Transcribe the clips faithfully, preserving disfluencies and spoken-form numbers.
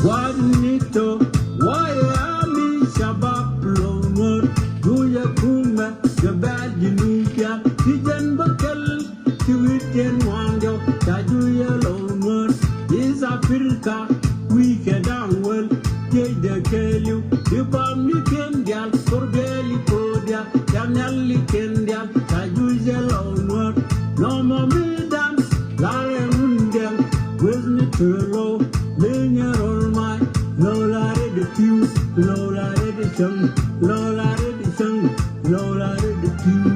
Wanito, wayami shabab lomor, duya kuma, jabal jinukia, tijan bakal, tiwitian wanjo, tajuya lomor, is Africa, we get down well, jay de keliu, ibam ni kendial, korbeli kodia, yanyal ni kendial, tajuya lomor, no more me dan, Lare Mundeng, Wisni Tulo, Linya Rolmai, Lolare de Tiu, Lolare de Chang, Lolare de Chang, Lolare de Tiu.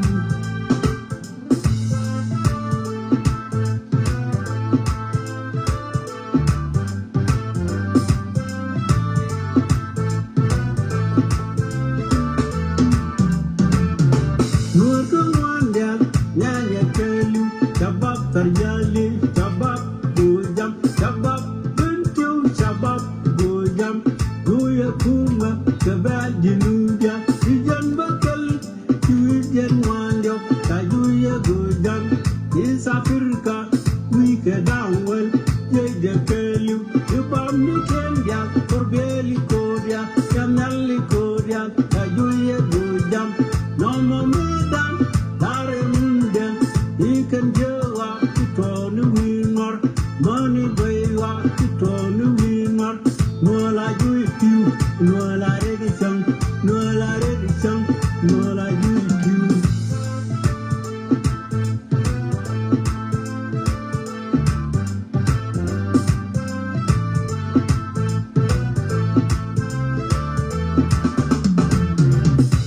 Nuɔr kä ŋuan dial, nyanya kɛɛliw, cabab Tharjali, cabab Gojam, cabab Bentiu, cabab Gojam, Guyɛ Kumɛ, kɛ bɛl Jinubia, ti jɛn bä kɛl, ti wi̱i̱ jɛn ŋuan diɔk, ca Guyɛ Gojam, East Africa, wi̱i̱ kɛ da̱ŋ wäl, jiɛc jɛ kɛɛliw, ti bam ni kɛn dial, kor biɛli kodia, kɛ nhiali kodia, ca Guyɛ Gojam, nɔmɔ mi da̱ŋ, Lare Mundeng, i̱ kɛn jiɛɛk ɣɔaa ti tuɔɔk ni wi̱i̱ ŋɔr, mäni guey ɣɔaa ti tuɔɔk ni wi̱i̱ ŋɔr. Nuɔɔl a juuc pi̱w, nuɔɔl a rɛk i̱ cäŋ, nuɔɔl a rɛk i̱ cäŋ, nuɔɔl a juuc pi̱w.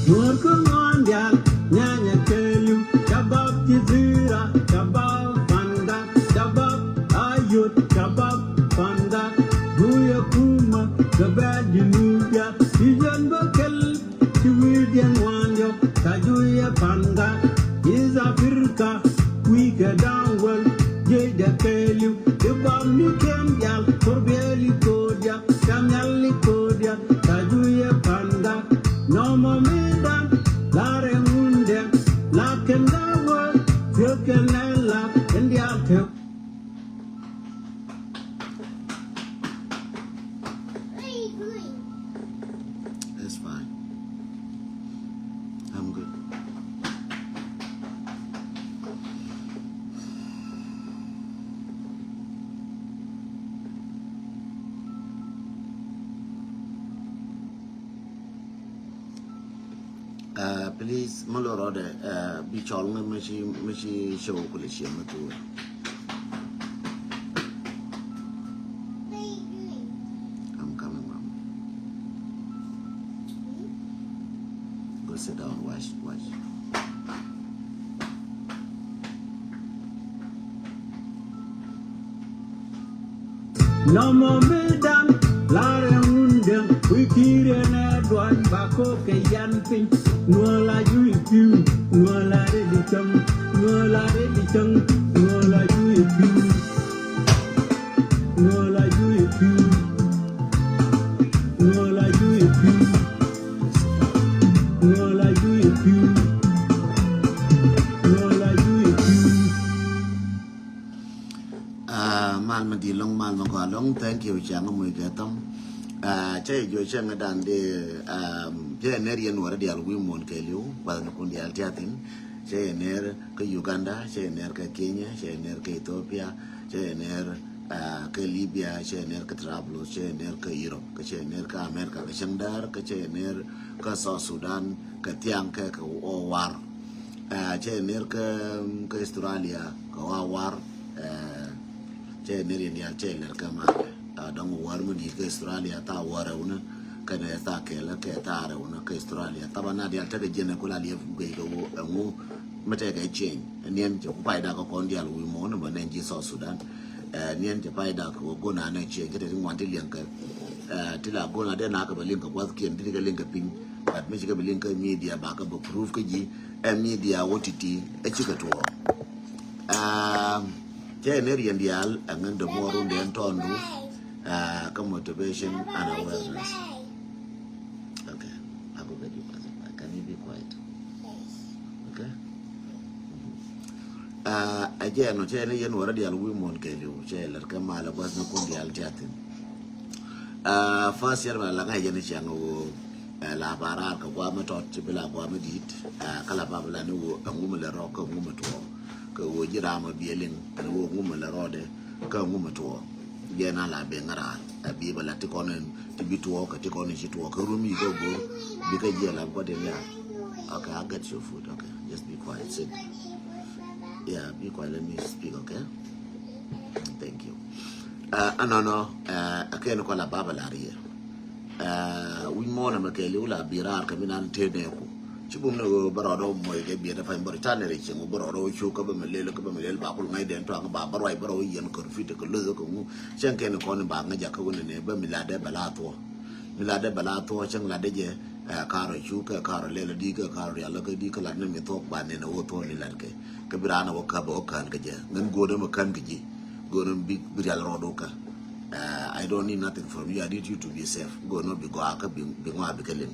Nuɔr kä ŋuan diaal, nyanya kɛɛliw, cabab Jizira, cabab Pangak, cabab Ayod, cabab Pangak, Guyɛ Kumɛ, kɛ bɛl Jinubia, ti jɛn bä kɛl, ti wi̱i̱ diɛn ŋuan diɔk, ca Guyɛ Pangak, East Africa, wi̱i̱ kɛ da̱ŋ wäl, jiɛc jɛ kɛɛliw, ti bam ni kɛn diaal, kor biɛli kodia, ca nhiali kodia, ca Guyɛ Pangak, nɔmɔ mi da̱ŋ, Lare Mundeng, la kɛn ga wä, thiek kɛn nɛ la, kɛn diaal tëk. It's fine. I'm good. Uh, please, mi lɔ rɔɔdɛ, uh, bi cɔl ŋä mi ci, mi ci show kulɛ ciɛ mi tuur. I'm coming, mom. Go sit down, watch, watch. Nɔmɔ mi da̱ŋ, Lare Mundeng, wi̱i̱ ki̱i̱rɛ nɛ duany, ba kok kɛ yan piny. Nuɔɔl a juuc pi̱w, nuɔɔl a rɛk i̱ cäŋ, nuɔɔl a rɛk i̱ cäŋ, nuɔɔl a juuc pi̱w. Nuɔɔl a juuc pi̱w. Nuɔɔl a juuc pi̱w. Nuɔɔl a juuc pi̱w. Nuɔɔl a juuc pi̱w. Ah, mal ma di̱i̱t ɛlɔ̱ŋ, mal ma gɔaa ɛlɔ̱ŋ, thank you, ciaŋ muc kɛ thɔm. Ah, cä yɛ jiök cäŋ dan dee, ah, cä yɛ ner yɛn wä rɔ diaal wi̱i̱ muɔ̱ɔ̱n kɛɛliw, gua̱thnikun diaal tiathin, cä yɛ ner kä Uganda, cä yɛ ner kä Kenya, cä yɛ ner kä Ethiopia, cä yɛ ner, ah, kä Libya, cä yɛ ner kä Trablus, cä yɛ ner kä Europe, kä cä yɛ ner kä America, kä cäŋ däär, kä cä yɛ ner kä South Sudan, kä thiaŋ kɛ kɛ wä war. Ah, cä yɛ ner kä, kä Australia, kɛ wä war. Ah, cä yɛ ner yɛn diaal cä yɛ ner kä malɛ. Ah, dɔ̱ŋ wä war mi di̱i̱t kä Australia, thaa wä rɛw ni, kɛnɛ thaa kɛl, kɛ thaa rɛw ni kä Australia. Thaban na diaal tekɛ jiɛn ɛ kula liɛp guic kɛ wä ɛŋu, mi tekɛ change. Niɛn cɛ ku pay dak kɛ kɔn diaal wi̱i̱ muɔ̱ɔ̱n bä nɛn ji̱ South Sudan. Eh, niɛn cɛ pay dak kɛ wä go̱n anɛ change, kɛ te ti ŋuan ti liɛŋ kɛ, eh, ti la go̱n adɛ na kɛ bɛ liŋ kɛ gua̱thkiɛn, ti kɛ liŋ kɛ piny. But mi cikɛ bɛ liŋ kɛ media ba kɛ bɛ proof kä ji̱, ɛ media wä ti̱ti̱, ɛ cikɛ tuɔɔk. Ah, cɛ yɛ ner yɛn diaal, ɛŋɛn dämuɔɔr run dee ɛn tɔɔndu, ah, kä motivation and awareness. Okay, I go get you, Pastor. Can you be quiet? Okay? Ɛ jɛn ɔ cɛ ni yɛn wä rɔ dial wi̱i̱ muɔ̱n kɛɛliw cɛ lɛr kɛ mal ɛ gua̱th ni kun dial tiathin. Ɛ fas yɛr mɛ la ŋa̱c yɛn i̱ ciaŋ ɣöö ɛ la ba raar kɛ gua̱a̱th mi tɔt ci bi la gua̱a̱th mi di̱i̱t. Ɛ kä la ba bi la ni ɣöö ɛŋu mi lɛ rɔ kä ɛŋu mi tuɔɔk kɛ ɣöö ji̱ raam ɛ biɛ liŋ ɛn ɣöö ɛŋu mi lɛ rɔɔdɛ kä ɛŋu mi tuɔɔk. Jɛn a la ben ŋa̱ raar ɛ bi bɛ la ti kɔn in ti bi tuɔɔk kɛ ti kɔn in ci tuɔɔk kä rumi kä go̱o̱r bi kä jiɛ la gua̱th in ya. Okay, I get your food. Okay, just be quiet. Sit. Yeah, be quiet. Let me speak, okay? Thank you. Ɛ nɔnɔ ɛ kɛn kɔ la baba la riɛ. Ɛ wi̱c mɔnɛ mɛ kɛɛliw la bi raar kɛ mi nan te nɛ ku. Ci bum ni ɣöö bä rɔɔdɛ wä muɔc kɛ biɛt ɛ pa̱ny bä rɔ ca nɛ rɛ cieŋ wä bä rɔɔdɛ wä cuk kä bä mɛ lel kä bä mɛ lel ba kul ŋa̱c dɛn tɔaŋ ba bä ruac bä rɔ wä yɛn kör fit kɛ loth kɛ ŋu. Cɛn kɛn kɔn ba ŋäc jakä wä nɛ nɛ bä mi ladɛ bɛ la thuɔ. Mi ladɛ bɛ la thuɔ cäŋ ladɛ jɛ. Ɛ karɔ cuk kɛ karɔ lel di kɛ karɔ rial kɛ di kɛ lat ni mi thuɔk ba nɛ nɛ wä thuɔ ni lat kɛ. Kɛ bi raan a wä käp a wä kään kɛ jɛ ŋän go̱o̱dä mɛ kään kɛ ji̱. Go̱o̱dä bi rial rɔɔd wä kä. I don't need nothing from you. I need you to be safe. Go̱o̱dä bi gɔaa kä bi ŋɔaa bi kɛ liŋ.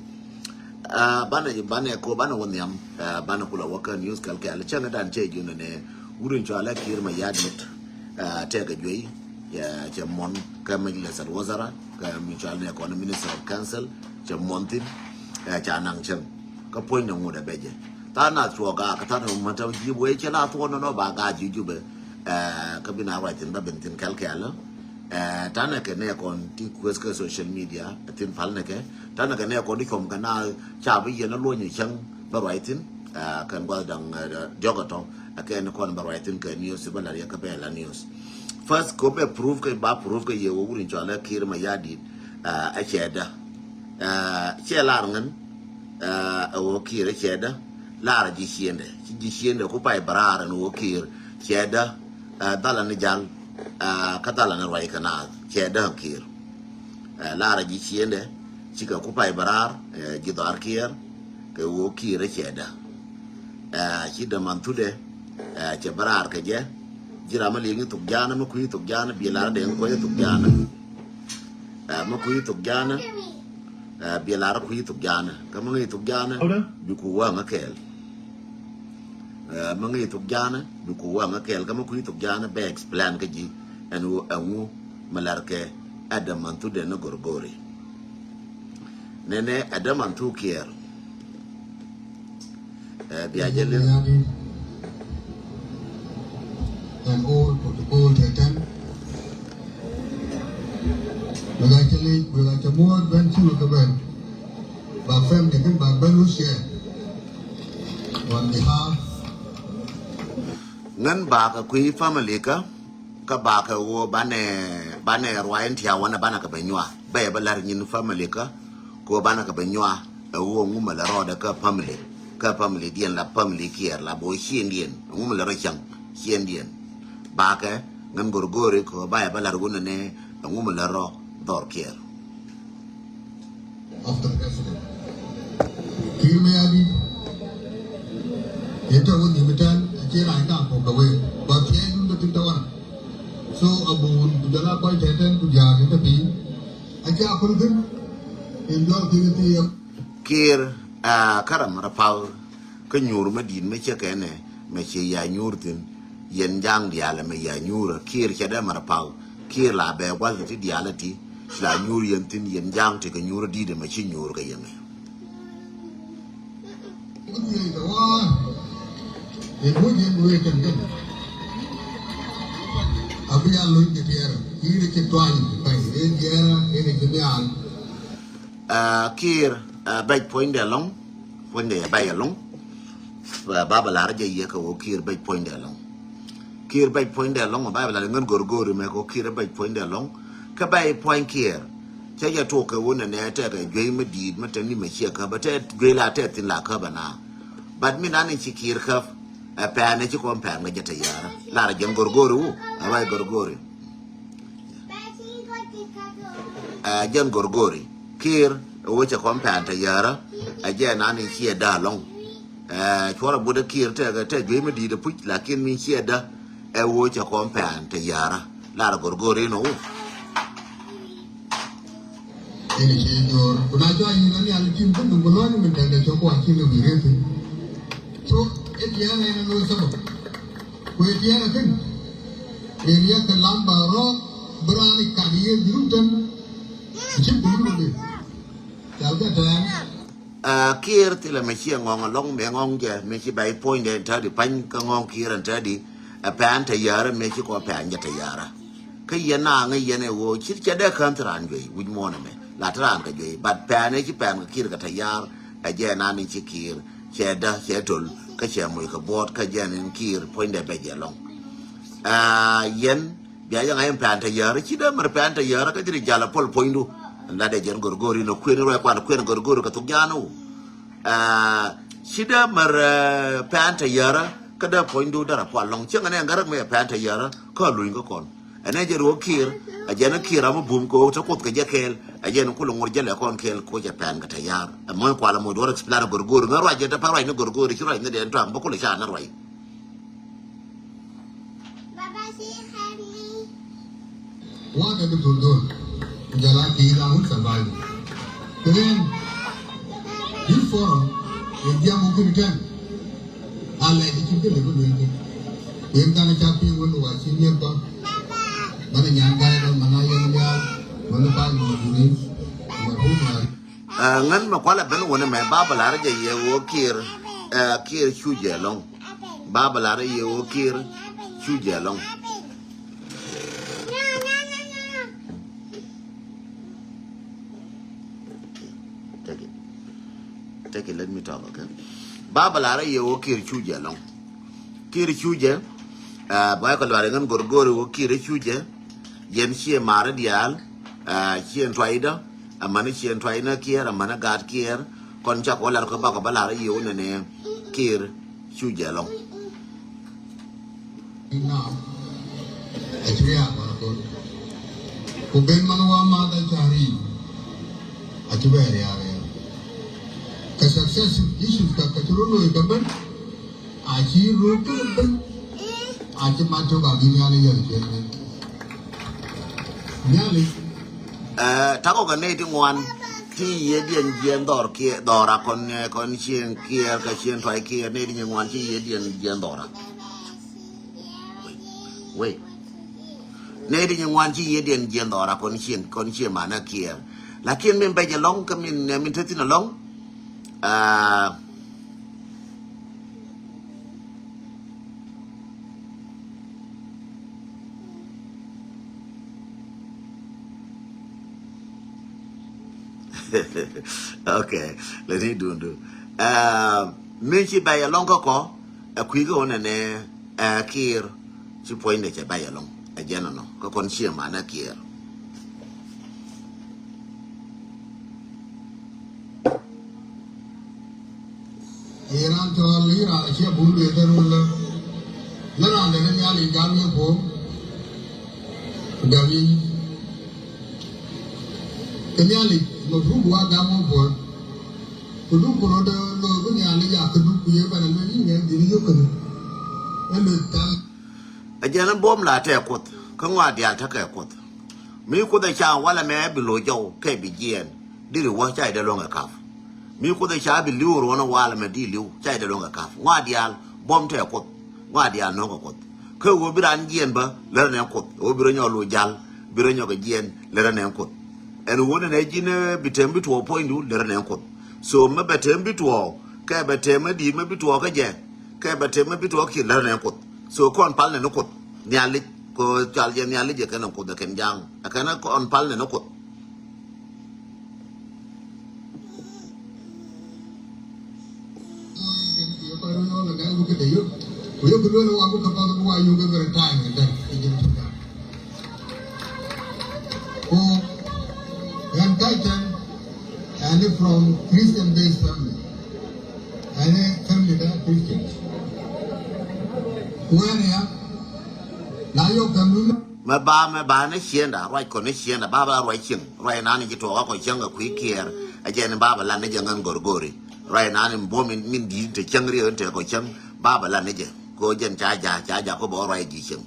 Banɛ banɛ ko banɛ wä nhiam. Banɛ kula wä kä news kɛl kɛl cäŋ dan cɛ jun nɛ wut in cɔalɛ Kiir Mayardit. Tɛkɛ juey cɛ muɔn kä Majlis al Wazara kä mi cɔal nɛ kɔn Minister of Council cɛ muɔn thin. Ca naŋ cäŋ kä puɔ̱ny nɛ ŋut ɛ bɛcɛ tha nath cuɔ gaak kä tha nɛ mät tɛ ji̱ wee cɛ la thuɔn nɔ nɔ ba gaak ji̱ jupɛ. Kä bi na ruac thin bä ben thin kɛl kɛl. Tanɛ kɛ nɛ kɔn ti kueth kä social media thin pal nɛ kɛ tanɛ kɛ nɛ kɔn ti cuɔm kɛ na ca bi yɛn a luɔny cäŋ bä ruac thin. Kɛn guath daŋ diɔk a tɔ a kɛn kɔn bä ruac thin kɛ news bä la riɛk kä bɛ la news. First ko bɛ proof kɛ ba proof kɛ yɛ wä wur in cɔalɛ Kiir Mayardit. A cɛ da cɛ lar ŋän. A wä Kiir cɛ da lar ji̱ ciendɛ ci ji̱ ciendɛ ku pay bä raar in wä Kiir cɛ da. Dhala ni jal kä dhala ni ruac kɛ naath cɛ däk Kiir. Lar ji̱ ciendɛ cikɛ ku pay bä raar ji̱ dhɔaar Kiir kɛ ɣöö Kiir cɛ däk. Ci däman thudɛ cɛ bä raar kɛ jɛ. Ji̱ ram mi liŋ i̱ thuk jaanä mi kui̱ thuk jaanä bi lar dee ŋi kuɔc i̱ thuk jaanä. Mi kui̱ thuk jaanä bi lar kui̱ thuk jaanä kä mi ŋi̱i̱ thuk jaanä bi ku wäŋä kɛɛl. Mi ŋi̱i̱ thuk jaanä bi ku wäŋä kɛɛl kä mi kui̱ thuk jaanä bɛ explain kä ji̱ ɛn ɣöö ɛŋu mi lar kɛ ɛ däman thudɛ ni Gorgori. Nɛnɛ ɛ däman thuk Kiir. Bia jɛ lin. Ɛn ɣöö protocol tɛtɛn. Wek a cɛ lec wek a cɛ muɔɔr ben ci wek kɛ ben. Ba family kin ba ben wä share on behalf. Ŋän ba kɛ kui̱ family kä kä ba kɛ ɣöö banɛ banɛ ruac in tiaw wanɛ banɛ kɛ bɛ nyua bɛ yɛ bä la̱r nyin family kä. Kɛ ɣöö banɛ kɛ bɛ nyua ɛ ɣöö ŋumɛ lɛ rɔɔdɛ kä family kä family diɛn la family Kiir la bo̱o̱ ciëndiɛn ŋumɛ lɛ rɔ cäŋ ciëndiɛn. Ba kɛ ŋän Gorgori kɛ ɣöö ba yɛ bä la̱r wunɛ nɛ ɛ ŋumɛ lɛ rɔ dhɔr Kiir. Of the president. Kiir Mayardit. Yɛn tɛ wä nhim itɛn a ci rac ka pok kɛ wee ba thiɛɛc dun bä tin tɛ wä. So a buun ku jɔl a kɔc tɛtɛn ku jaak in tɛ piny. A ci a kul kin in jɔl kin in thiëëk. Kiir kä ram rɔ pal. Kä nyuur mä di̱i̱t mä cä kɛnɛ mä cie ya nyuur thi̱n. Yɛn ja̱a̱ŋ diaal ɛmɛ ya nyuur ɛ Kiir cɛ dee mɛ rɛ pa̱w. Kiir la bɛ gua̱th ti diaal ɛ ti ci la nyuur yɛn thi̱n yɛn ja̱a̱ŋ ti kɛ nyuur ɛ di̱i̱t ɛmɛ ci nyuur kɛ yɛn ɛ. Abia lo̱ny kɛ tiɛɛr Kiir ci tuany pɛy ɛ diɛɛr ɛ ci nhial. Kiir bɛc puɔ̱nydɛ lɔ̱ŋ. Puɔ̱nydɛ yɛ bɛc ɛlɔ̱ŋ. Ba bɛ lar jɛ yɛ kɛ wä Kiir bɛc puɔ̱nydɛ lɔ̱ŋ. Kiir bɛc puɔ̱nydɛ lɔ̱ŋ ba bɛ lar ŋän Gorgori mɛ kɛ wä Kiir bɛc puɔ̱nydɛ lɔ̱ŋ. Kɛ bɛc puɔ̱ny Kiir cɛ jɛ tuɔk kɛ wä nɛ nɛ tɛkɛ juey mi di̱i̱t mi tɛn ni mɛ ciɛ käp bɛ tɛ juey la tɛ thin la käp ɛna. But mi nan in ci Kiir käp ɛ pɛn ɛ ci kɔn pɛn kɛ jɛ tɛ yɛrɛ lar jɛn Gorgori wu ɛ ruac Gorgori. Ɛ jɛn Gorgori Kiir ɛ wecɛ kɔn pɛn tɛ yärä. Ɛ jɛ nan in ciɛ dä alɔŋ. Ɛ cuɔrɛ butdä Kiir tɛ tɛ juey mi di̱i̱t ɛ puc lakin min ciɛ dä. Ɛ wecɛ kɔn pɛn tɛ yärä lar Gorgori inɔ wu. Ɛn ci jor ku na jɔ ayi na nial tim kä dum ku lɔni min tɛn dɛ cɔ ku aci ni bi reti. So ɛ diɛ na in lo sabab. Kuëë tiɛɛrä kën, ëë riɛk kɛ lam ba rɔɔk, bi raan i̱ kat yiëë dhuruk tɛn, cip kɛ lurudɛ. Cal kɛ tɛɛn. Aa, Kiir thilɛ mɛ ciɛ ŋɔŋ ɛlɔ̱ŋ, mɛ ŋɔŋ jɛ, mɛ ci bɛy puɔ̱nydɛ ɛn täädi pa̱ny, kä ŋɔŋ Kiir ɛn täädi, ɛ pɛn tɛ yäärä, mɛ ci kɔ pɛn jɛ tɛ yäärä. Kä yɛn na ŋäc yɛn ɛ ɣöö cit cɛ dee kään thi raan juey, wi̱c muɔ̱ɔ̱n ɛmɛ, la thi raan kɛ juey, but pɛn ɛ ci pɛn kɛ Kiir kɛ tɛ ya̱a̱r, ɛ jɛ nan in ci Kiir cɛ dä, cɛ töl, kä cɛ moc kɛ buɔ̱ɔ̱t, kä jɛ nin Kiir puɔ̱nydɛ bɛ jɛ lɔ̱ŋ. Aa, yɛn bia jɛ ŋa̱c in pɛn tɛ yäärä, ci dee mär pɛn tɛ yäärä, kä ji̱ ri jal ɛ puɔl puɔ̱nydu. Ɛn la dee jɛn go̱rgo̱ri nɔ kuën ruɛc kuan kuën go̱rgo̱ri kɛ thok ja̱a̱n wu. Aa, ci dee mär, aa, pɛn tɛ yäärä, kä dee puɔ̱nydu dee rɛ pual lɔ̱ŋ. Cieŋ ɛn ɛ ŋäräk mi ɛ pɛn tɛ yäärä, kä luny kä kɔn. Ɛn ɛ jɛ ruɔ̱k Kiir, ɛ jɛn ɛ Kiir ram mi bum kɛ ɣöö te Kuoth kɛ jɛ kɛɛl, ɛ jɛn kulɛ ŋuɔ̱t jɛ lɛ kɔn kɛɛl kɛ ɣöö cɛ pɛn kɛ tɛ ya̱a̱r. Ɛ muɔ̱ny kual ɛmɔ duɔ̱ɔ̱r explain go̱rgo̱ri, ŋä ruac jɛ te pɛn ruac ni go̱rgo̱ri, ci ruac ni dee ɛn tɔ̱a̱ŋ, bä kulɛ ca ni ruac. What a good dol. Jala ki la wut survive. Kɛ ɣän, this forum, yɛ jiam wä kini tɛn. A lɛ di cin kɛ lɛ bi luny kɛ. Yɛn kan ca piŋ wä lu wa cin yɛn kɔn. Mana nyan gai kɔn, mana yɛn yal, mana pa ni ma duni, ma hu ma. Aa, ŋän mɛ kualɛ ben wä ni mɛ, ba bɛ lar jɛ yɛ wä Kiir, aa, Kiir cu jɛ lɔŋ. Ba bɛ lar yɛ wä Kiir cu jɛ lɔŋ. Take it. Take it, let me talk, okay? Ba bɛ lar yɛ wä Kiir cu jɛ lɔŋ. Kiir cu jɛ, aa, ba kɛ luar ŋän go̱rgo̱ri wä Kiir cu jɛ. Yɛn ciɛ marä diaal, aa, ciɛ tuaydä, amäni ciɛ tuaydä Kiir, amäni gaat Kiir, kɔn cak wä lar kɛ bakɔ bä lar yɛ wä nɛnɛ Kiir cu jɛ lɔŋ. Now, a ci riaak wan kol. Ku ben man wa ma da cari. A ci bɛ riaak ya. Ka success issues ka, ka ci ro lo ka ben. A ci ro ka ben. A ci ma to ka bi nyali ya ci ben. Nyali. Ɛ, takɔ kɛ nɛy ti ŋuan ti yiëëdiɛn jiɛn dhɔr kiɛ, dhɔra kɔn, ɛ, kɔn cieŋ kiɛɛr kɛ cieŋ tuay kiɛɛr, nɛy ti nyi ŋuan ti yiëëdiɛn jiɛn dhɔra. Wei. Wei. Nɛy ti nyi ŋuan ti yiëëdiɛn jiɛn dhɔra kɔn cieŋ, kɔn cieŋ manä kiɛɛr. Lakin min bɛc ɛlɔ̱ŋ, kä min, ɛ, min te thin ɛlɔ̱ŋ. Aa, okay, lɛ ni dundu. Aa, mi ci bɛc ɛlɔ̱ŋ kä kɔ, ɛ kui̱ kä wä nɛnɛ, ɛ Kiir, ci puɔ̱nydɛ cɛ bɛc ɛlɔ̱ŋ, ɛ jɛn ɛnɔ, kä kɔn cie manä Kiir. Iran tɔɔl iran acie bul lueth ɛn wun lä. Lä ran dɛn nhial in gam yɛ puɔ̱k. Ku dɛm in. Kɛ nhial ic mafruk wa gam wä puɔ̱k. Ku duk ku rot lo̱o̱ bi nhial ic a kä duk ku yɛ bɛn a lueth in yɛ dhil yök kɛn. Ɛ lueth thal. Ɛ jɛn buɔ̱m la tɛk Kuoth, kä ŋɔak diaal tekɛ Kuoth. Mi Kuoth ɛ ca walɛ mɛ bi lo̱c jɔw kɛ bi jiɛɛn, diri wä ca idɛ luäŋ ɛ kap. Mi Kuoth ɛ ca bi li̱w ruɔ̱n ɛ walɛ mɛ di li̱w ca idɛ luäŋ ɛ kap. Ŋɔak diaal buɔ̱m tɛk Kuoth, ŋɔak diaal no̱o̱ŋ kɛ Kuoth. Kä ɣöö bi raan jiɛɛn bä lärä nɛ Kuoth, ɣöö bi rɔ nyɔk lo̱c jal, bi rɔ nyɔk kɛ jiɛɛn lärä nɛ Kuoth. Ɛn ɣöö nɛnɛ ji̱n, eh, bi tɛm bi tuɔɔk puɔ̱nydu lärä nɛ Kuoth. So mɛ bɛ tɛm bi tuɔɔk, kɛ bɛ tɛm mɛ di̱i̱t mɛ bi tuɔɔk kä jɛ, kɛ bɛ tɛm mɛ bi tuɔɔk kiɛ lärä nɛ Kuoth. So kɔn pal nɛ ni Kuoth. Nhialic, kɛ cal jɛ Nhialic jɛ kɛn ɛ Kuoth ɛ kɛn ja̱a̱ŋ. Ɛ kɛn kɔn pal nɛ ni Kuoth. Ko, ɛn Kaitan, ɛn from Christian based family. Ɛn family da Christian. Wɛn ya, la yɔ kɛ lun. Mɛ ba, mɛ ba ni cienda, ruac kɔn ni cienda, ba ba ruac cieŋ, ruac nani ci tuɔɔk a kɔ cieŋ kɛ kui̱ kiɛɛr, a jɛ ni ba ba lan ni jɛ ŋän go̱rgo̱ri. Ruac nani buɔ̱m in, min di̱i̱t te cäŋ riek in te kɔ cäŋ, ba ba lan ni jɛ. Ko jɛn ca ja, ca ja ko bɛ wä ruac di̱i̱t cäŋ.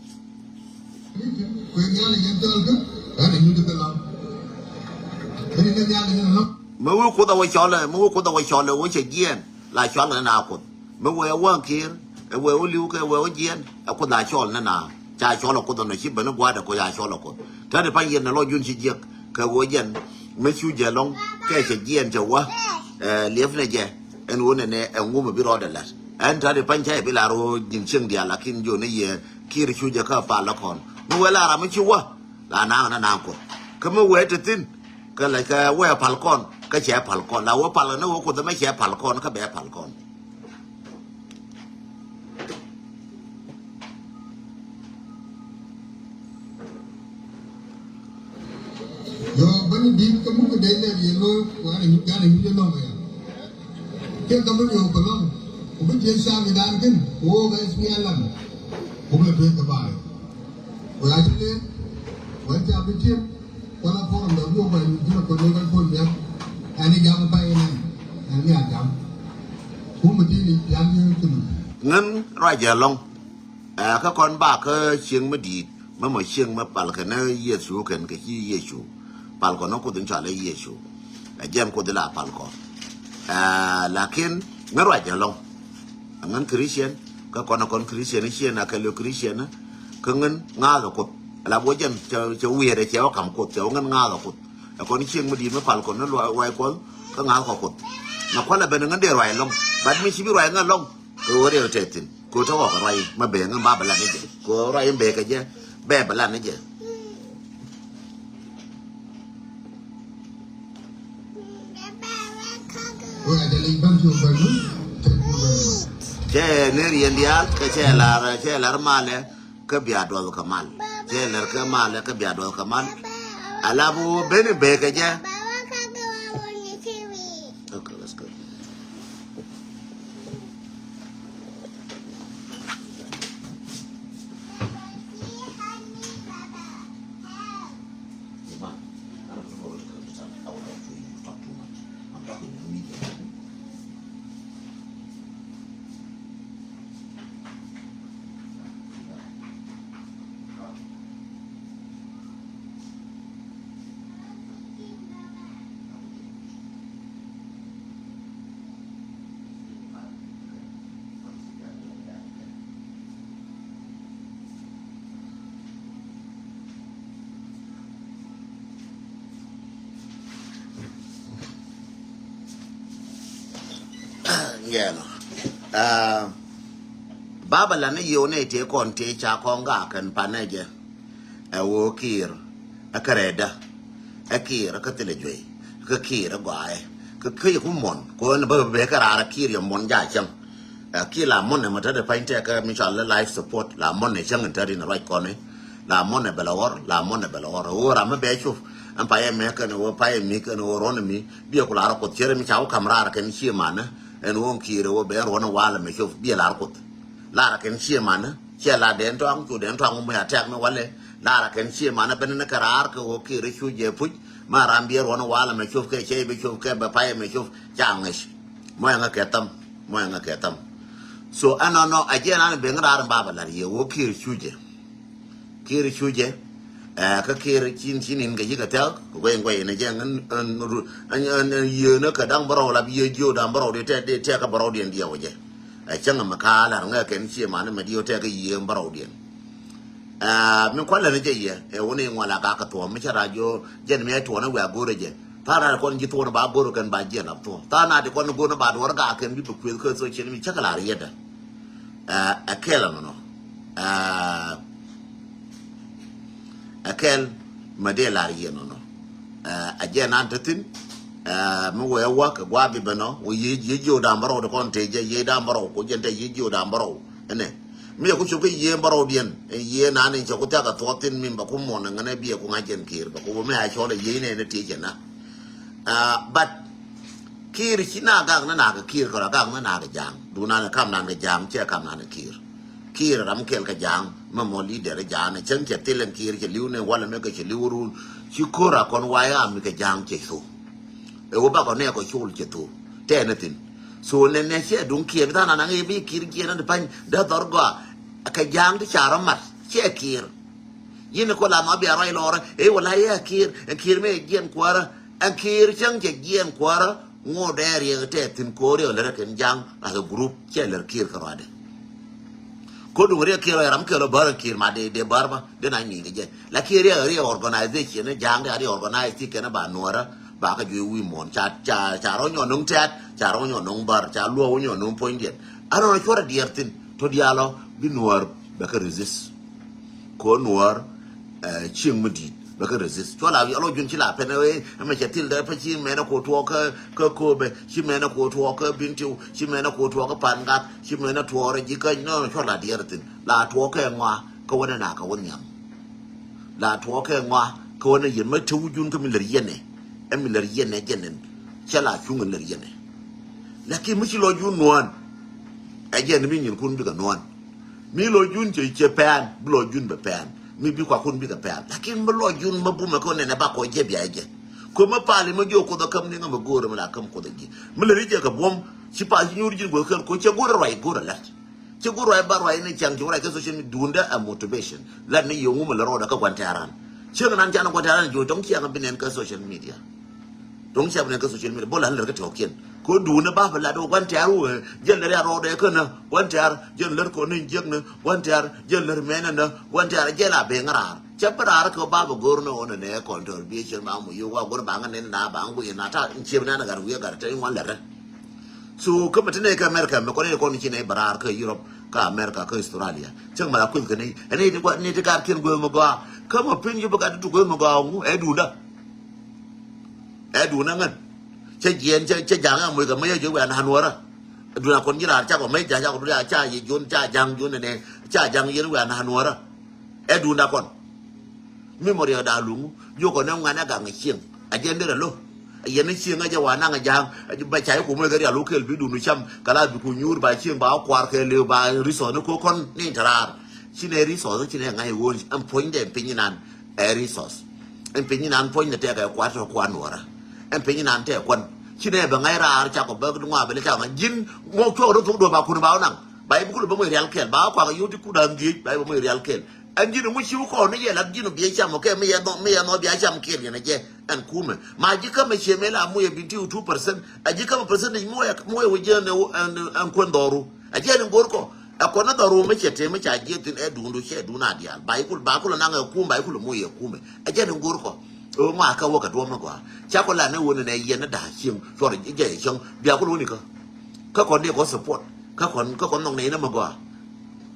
Mɛ wee Kuoth a wä cɔlɛ, mɛ wee Kuoth a wä cɔlɛ, wä cɛ jiɛɛn, la cɔlɛ na Kuoth. Mɛ wee a wäŋ Kiir, Ɛ wee wä li̱w kɛ wee wä jiɛn. Ɛ Kuoth a cɔl ni na. Ca cɔl ɛ Kuoth ɛnɔ ci ben i̱ gua̱a̱dɛ Kuoth a cɔl ɛ Kuoth. Tɛ̈t i̱ pa̱ny yɛn ɛ lɔ jun ci jiäk. Kɛ wee jɛn. Mi cu jɛ lɔŋ. Kɛ cɛ jiɛn cɛ wä. Ɛ liɛpnɛ jɛ. Ɛn ɣöö nɛnɛ ɛŋu mi bi rɔɔdɛ la̱t. Ɛn tɛ̈t i̱ pa̱ny ca yɛ bi lar ɣöö ji̱n cieŋ diaal lakin jɔni yɛ Kiir cu jɛ kä pal lɔ kɔn. Mi wee la ram mi ci wä. La naŋ na naŋ Kuoth. Kä mi wee te thi̱n. Kä la kɛ wee pal kɔn. Kä cɛ pal kɔn. La wee pal ni wee Kuoth ɛmɛ cɛ pal kɔn. Kä bɛ pal kɔn. Yo, bäny di̱t kä muk dee lɛp yɛ lo̱o̱, wanɛ nyuc, wanɛ nyuc yɛ lɔ̱ŋ ya. Kiɛ kä bäny yɛ wä pä lɔ̱ŋ, ku bi tiee caam i̱ daan kin, ku wä kä S P L M, ku bi lɛ tueek kä ba̱a̱ yɛ. Wä ya ci lëë, wä ca bi tiee, wä la forum dɔ bi wä bä nyuc ji̱n a kɔn wä bä puɔl miak, ɛn i̱ jam pay inɛn, ɛn mi a jam. Ku mi ti̱i̱ ni pial yɛ kin. Ŋän ruac jɛ lɔ̱ŋ. Ɛ, kä kɔn ba kä cieŋ mi di̱i̱t, mi mɔ cieŋ mi pal kɛn Yecu kɛn kɛ ci Yecu. Pal kɔn Kuoth in cɔal i̱ Yecu. Ɛ, jɛn Kuoth in la pal kɔn. Ɛ, lakin ŋän ruac jɛ lɔ̱ŋ. Ɛ ŋän Christian, kä kɔn ɛ kɔn Christian, i̱ ciɛn a kɛ lö Christian, kä ŋän ŋa̱a̱th ɛ Kuoth. Ala bä jɛn cɛ, cɛ wiɛɛt ɛ cɛ wä kam Kuoth, cɛ wä ŋän ŋa̱a̱th ɛ Kuoth. Ɛ kɔn cieŋ mi di̱i̱t mi pal kɔn ni ruac Kuɔth, kä ŋa̱a̱th kɛ Kuoth. Mɛ kualɛ ben ŋän dee ruac lɔ̱ŋ. But mi ci bi ruac ŋän lɔ̱ŋ. Kɛ ɣöö riɛk tɛth thi̱n. Kɛ ɣöö te ɣɔk ruac in, ma bee ŋän ba bɛ lat ni jɛ. Kɛ ɣöö ruac in bee kɛ jɛ, bɛ bɛ lat ni jɛ. Cɛ ni riɛn diaal, kɛ cɛ lar, cɛ lar malɛ, kä bia duɔth kɛ mal. Cɛ lar kɛ malɛ, kä bia duɔth kɛ mal. Ala bi wä ben in bee kɛ jɛ. Okay, let's go. Ngɛnɔ. Ah, Baba la ni yio̱w ni tëë kɔn tëë ca kɔn gak kɛn panɛ jɛ. Ɛ ɣöö Kiir ɛ kärɛɛdä, ɛ Kiir ɛ kä thilɛ juey, kä Kiir ɛ gɔaaɛ, kä kä yɛ ku muɔ̱n, kɛ ɣöö ni bä bɛ kɛ raar ɛ Kiir yɛ muɔ̱n ja̱ cäŋ. Ɛ Kiir la muɔ̱n ɛmɛ te dee pa̱ny tɛk kä mi cɔal i̱ life support, la muɔ̱n ɛ cäŋ in te rin ruac kɔn i̱, la muɔ̱n ɛ bɛ lɛ ɣɔr, la muɔ̱n ɛ bɛ lɛ ɣɔr. Ɛ ɣöö ram mi bɛ cop ɛn payɛ mɛ kɛn ɣöö payɛ mi kɛn ɣöö ruɔ̱n mi, biɛ ku lar ɛ Kuoth cierɛ mi ca wä ka̱m raar kɛn cie manä, ɛn ɣöö Kiir ɛ ɣöö bɛ ruɔ̱n ɛ walɛ mɛ cop, biɛ lar Kuoth. Lar ɛ kɛn cie manä. Cɛ la dɛn tɔaŋ, cu dɛn tɔaŋ wä mɛ a tɛk ni walɛ. Lar ɛ kɛn cie manä ben ni kɛ raar kɛ ɣöö Kiir cu jɛ puc. Ma ram biɛ ruɔn walɛ mɛ cop kɛ cɛ bi cop kɛ bɛ payɛ mɛ cop ca ŋäc. Mɔ ɛŋä kɛ tham, mɔ ɛŋä kɛ tham. So ɛnɔnɔ a jiɛn an ben raar in Baba lar yɛ ɣöö Kiir cu jɛ. Kiir cu jɛ. Ɛ kä Kiir cin cin in kɛ ci kɛ thɛk kɛ guɛy guɛy in a jɛ ŋän yieenä kɛ da̱ŋ bärɔw la bi yiee jiök da̱ŋ bärɔw di tɛk di tɛk kɛ bärɔw diɛn diɛw jɛ. Ɛ cäŋ ɛmɛ ka̱a̱ lar ŋäk kɛn cie manä mɛ diɛw tɛk kɛ yieen bärɔw diɛn. Aa, mi kualɛ ni jɛ yɛ, ɛ wuni ŋual a gak kɛ thuɔ̱ɔ̱m, mi cɛ ra jiɔ, jɛn mi ɛ tuɔɔn ɛ wɛ a go̱rɛ jɛ. Tha̱a̱ŋ na ti kɔn ji̱ thuɔɔn ba go̱rɛ kɛn ba jiɛn a thuɔ̱ɔ̱ŋ. Tha̱a̱ŋ na ti kɔn go̱rɛ ba duɔ̱r gak kɛn bi bi kueth kä social media, cä kɛ la riɛtdɛ. Aa, ɛ kɛl ɛnɔnɔ. Aa, ɛ kɛl mɛ dee la riɛt ɛnɔnɔ. Aa, ɛ jɛn an te thi̱n. Aa, mi wee wä kɛ gua̱a̱ bi bɛ nɔ, wä yiee, yiee jiö da̱a̱m bärɔw ti kɔn tëë jɛ, yiee da̱a̱m bärɔw, ku jɛn te yiee jiö da̱a̱m bärɔw. Ɛnɛ. Mi yɛ ku cop kä yiee bärɔwdiɛn, ɛ yiee nani cɛ ku thiak a thuɔɔk thi̱n mi bɛ ku muɔ̱n ɛ ŋänɛ biɛ ku ŋa̱c jɛn Kiir bɛ ku bä mi a cɔl ɛ yiee nɛɛni tiec jɛ na. Ah, but Kiir ci na gak ni nak Kiir kɛ rɔ gak ni nak Ja̱a̱ŋ. Duŋ nani kam nan kɛ Ja̱a̱ŋ cɛ kam nan Kiir. Kiir ram kɛl kɛ Ja̱a̱ŋ, mɛ mɔ leader Ja̱a̱ŋ ni cäŋ cɛ thil ɛn Kiir cɛ li̱w ni walɛ mɛ kɛ cɛ li̱w run. Ci ko̱r a kɔn wayam mi kɛ Ja̱a̱ŋ cɛ cu. Ɛ wä bakɔ nɛ kɔ col cɛ thok tɛɛni thi̱n. So nɛ nɛ ciɛ duŋ Kiir bi tha̱a̱ŋ nanaŋ i̱ bi Kiir jiɛn ni ti pa̱ny dee dhɔr gɔaa. Kɛ Ja̱a̱ŋ ti ca rɔ mat ciɛ Kiir. Yin kɔ la nhɔk bia ruac lɔrä i̱ wala i̱ a Kiir ɛn Kiir mi jiɛn kuäärä. Ɛn Kiir cäŋ cɛ jiɛn kuäärä. Ŋot dee riɛk tɛɛ thi̱n ko̱r yɛ lär kɛn Ja̱a̱ŋ as a group ciɛ lär Kiir kɛ ruacdɛ. Ko duŋ riɛk kiɛl ram kiɛl bär kiɛl ma de de bär ba de na nyiŋ kɛ jɛ. Lakin riɛk riɛk organization ni ja̱a̱ŋ de a riɛk organize ti kɛn ba nuɔrä ba kä juɛ wi̱i̱ muɔ̱ɔ̱n ca ca ca rɔ nyɔn nuŋ tɛ̈t ca rɔ nyɔn nuŋ bär ca luɔk wä nyɔn nuŋ puɔ̱nydiɛn. A rɔ cuɔr a diɛɛr thi̱n to diaalɔ bi nuɔr bɛ kä resist. Ko nuɔr cieŋ mi di̱i̱t bɛ kä resist. Cuɔl a lɔ jun ci la pɛn ɛ mɛ cɛ thil dɛ pɛ ci mɛn ɛ ko tuɔɔk kä kä Köpɛ ci mɛn ɛ ko tuɔɔk kä Bintiu ci mɛn ɛ ko tuɔɔk kä Pangak ci mɛn ɛ tuɔɔk rɛ ji̱ kä nɔ cuɔl la diɛɛr thi̱n la tuɔɔk kɛ ŋɔa kä wänɛ na kä wä nhiam. La tuɔɔk kɛ ŋɔa kä wänɛ yɛn mɛ te wä jun kä mi lär yɛn ɛ ɛ mi lär yɛn ɛ jɛn ɛn cɛ la cuŋ ɛ lär yɛn ɛ. Lakin mi ci lɔ jun nuɔ̱ɔ̱n ɛ jɛn mi nyinkun bikɛ nuɔ̱ɔ̱n. Mi lɔ jun cɛ cɛ pɛn bi lɔ jun bɛ pɛn mi bi kuakun bikɛ pɛn lakin mi lɔ jun mi bumɛ kɛ nɛnɛ ba kɔ jɛ bia jɛ. Ko mi pali mi jiɔ kuoth a käm ni ŋa mi go̱o̱rɛ mi la käm kuoth a ji̱ mi lɛ ri jɛ kɛ buɔm ci pal ci nyuur ji̱n guɔ kɛl ko cɛ go̱o̱rɛ ruac go̱o̱rɛ lɛt. Cɛ go̱o̱rɛ ruac ba ruac ni ciaŋ ci ruac kɛ social media duundä a motivation lɛt ni yɛ ŋumɛ lɛ rɔɔdɛ kɛ guantɛran. Cieŋ nan can guantɛran jiɔ tɔŋ ciaŋ bi nɛn kɛ social media. Dɔ̱ŋ cɛ bi nɛn kä social media bä la lär kä tɔ̱kiɛn. Ko duunä ba bi lat wä gua̱n tɛ̈r wä jɛn lär ya rɔɔdɛ känä gua̱n tɛ̈r jɛn lär kɔn ni jiäknä gua̱n tɛ̈r jɛn lär mɛnä nä gua̱n tɛ̈r jɛn la ben raar. Cɛ bi raar kä ba bi go̱r ni ɣän nɛ kɔn tɔr bi cɛn ba mu yo̱k wa go̱r ba ŋä nɛn na ba ŋä guic na ta in ciep nɛn gat wi̱i̱ gat te in wan lärä. So kä mi ti nɛ kä America mi kɔn in kɔn ci nɛ bi raar kä Europe kä America kä Australia. Cäŋ ma la kueth kä ni ɛn ni ti gat kiɛn gueth mi gɔaa kä mi piny ci bi gat ti tu gueth mi gɔaa ŋu ɛ duundä. Ɛ duun aŋän cä jiɛn cä cä jaŋ ɛ moc kɛ mec ɛ jiök wɛ̈n ɣän wärä. Ɛ duun a kɔn ji̱ raar cakɔ mec ja̱ cakɔ duun a ca yɛ jion ca jaŋ jion nɛnɛ ca jaŋ yɛn wɛ̈n ɣän wärä. Ɛ duun a kɔn mi mɔ riɛk da̱a̱ luŋ jiök kɔn ɛ ŋuan ɛ gaŋ ɛ cieŋ. A jiɛn derɛ lo̱ ɛ yɛn ɛ cieŋ ɛ jɛ wa naŋ ɛ ja̱a̱ŋ. Bɛ ca yɛ ku moc kɛ rial wä kɛl bi duun cam kɛ la bi ku nyuur ba cieŋ ba wä kuar kɛ lëë ba resource ni ko̱ kɔn ni in te raar. Ci nɛ resource ci nɛ ŋa̱c ɛ ɣöö ɛn puɔ̱nydɛ piny inan. Ɛ resource ɛn piny inan puɔ̱ny ni tɛkɛ kuat tɔ kuan nuɔrä. Ɛn piny inan tɛ kuan ci nɛ bɛ ŋa̱c raar cakɔ bä ŋɔa bɛ ni cakɔ ŋa̱c ji̱n ŋuɔk cuɔk rɔ thok duɔ̱p ba kun ba wä naŋ ba i̱ bi kulɛ bä moc rial kɛl ba wä kuak ɛ yio̱w ti kut da̱a̱n dhiec ba i̱ bɛ moc rial kɛl. Ɛn ji̱n ŋuc ci wä kɔn ni yɛ lat ji̱n biɛ cam ɔ kɛ mi yɛ nhɔ mi yɛ nhɔ bia cam kiɛl yɛn ɛ jɛ. Ɛn kumɛ ma ji̱ kä mɛ cie mɛ la moc ɛ bi ti wä two percent ɛ ji̱ kä mɛ percentage moc ɛ moc ɛ wä jiɛn ɛn kuän dhɔru. Ɛ jiɛn in go̱r kɔ ɛ kɔn ni dhɔru mi cɛ tëë mi ca jiɛ thin ɛ duundu cɛ duun a diaal ba ikul ba kul naŋ ɛ kum ba ikul moc ɛ kumɛ. Ɛ jɛn in go̱r kɔ ɛ wä ŋɔak kä wä kɛ duɔ̱m mi gɔaa ca kɔ lan ɛ wä ni nɛ yɛn ni da̱a̱ cieŋ cuɔr jɛ cieŋ bia kul wä ni kä. Kä kɔn dee kɔ support kä kɔn kä kɔn nhɔk ni ni mi gɔaa.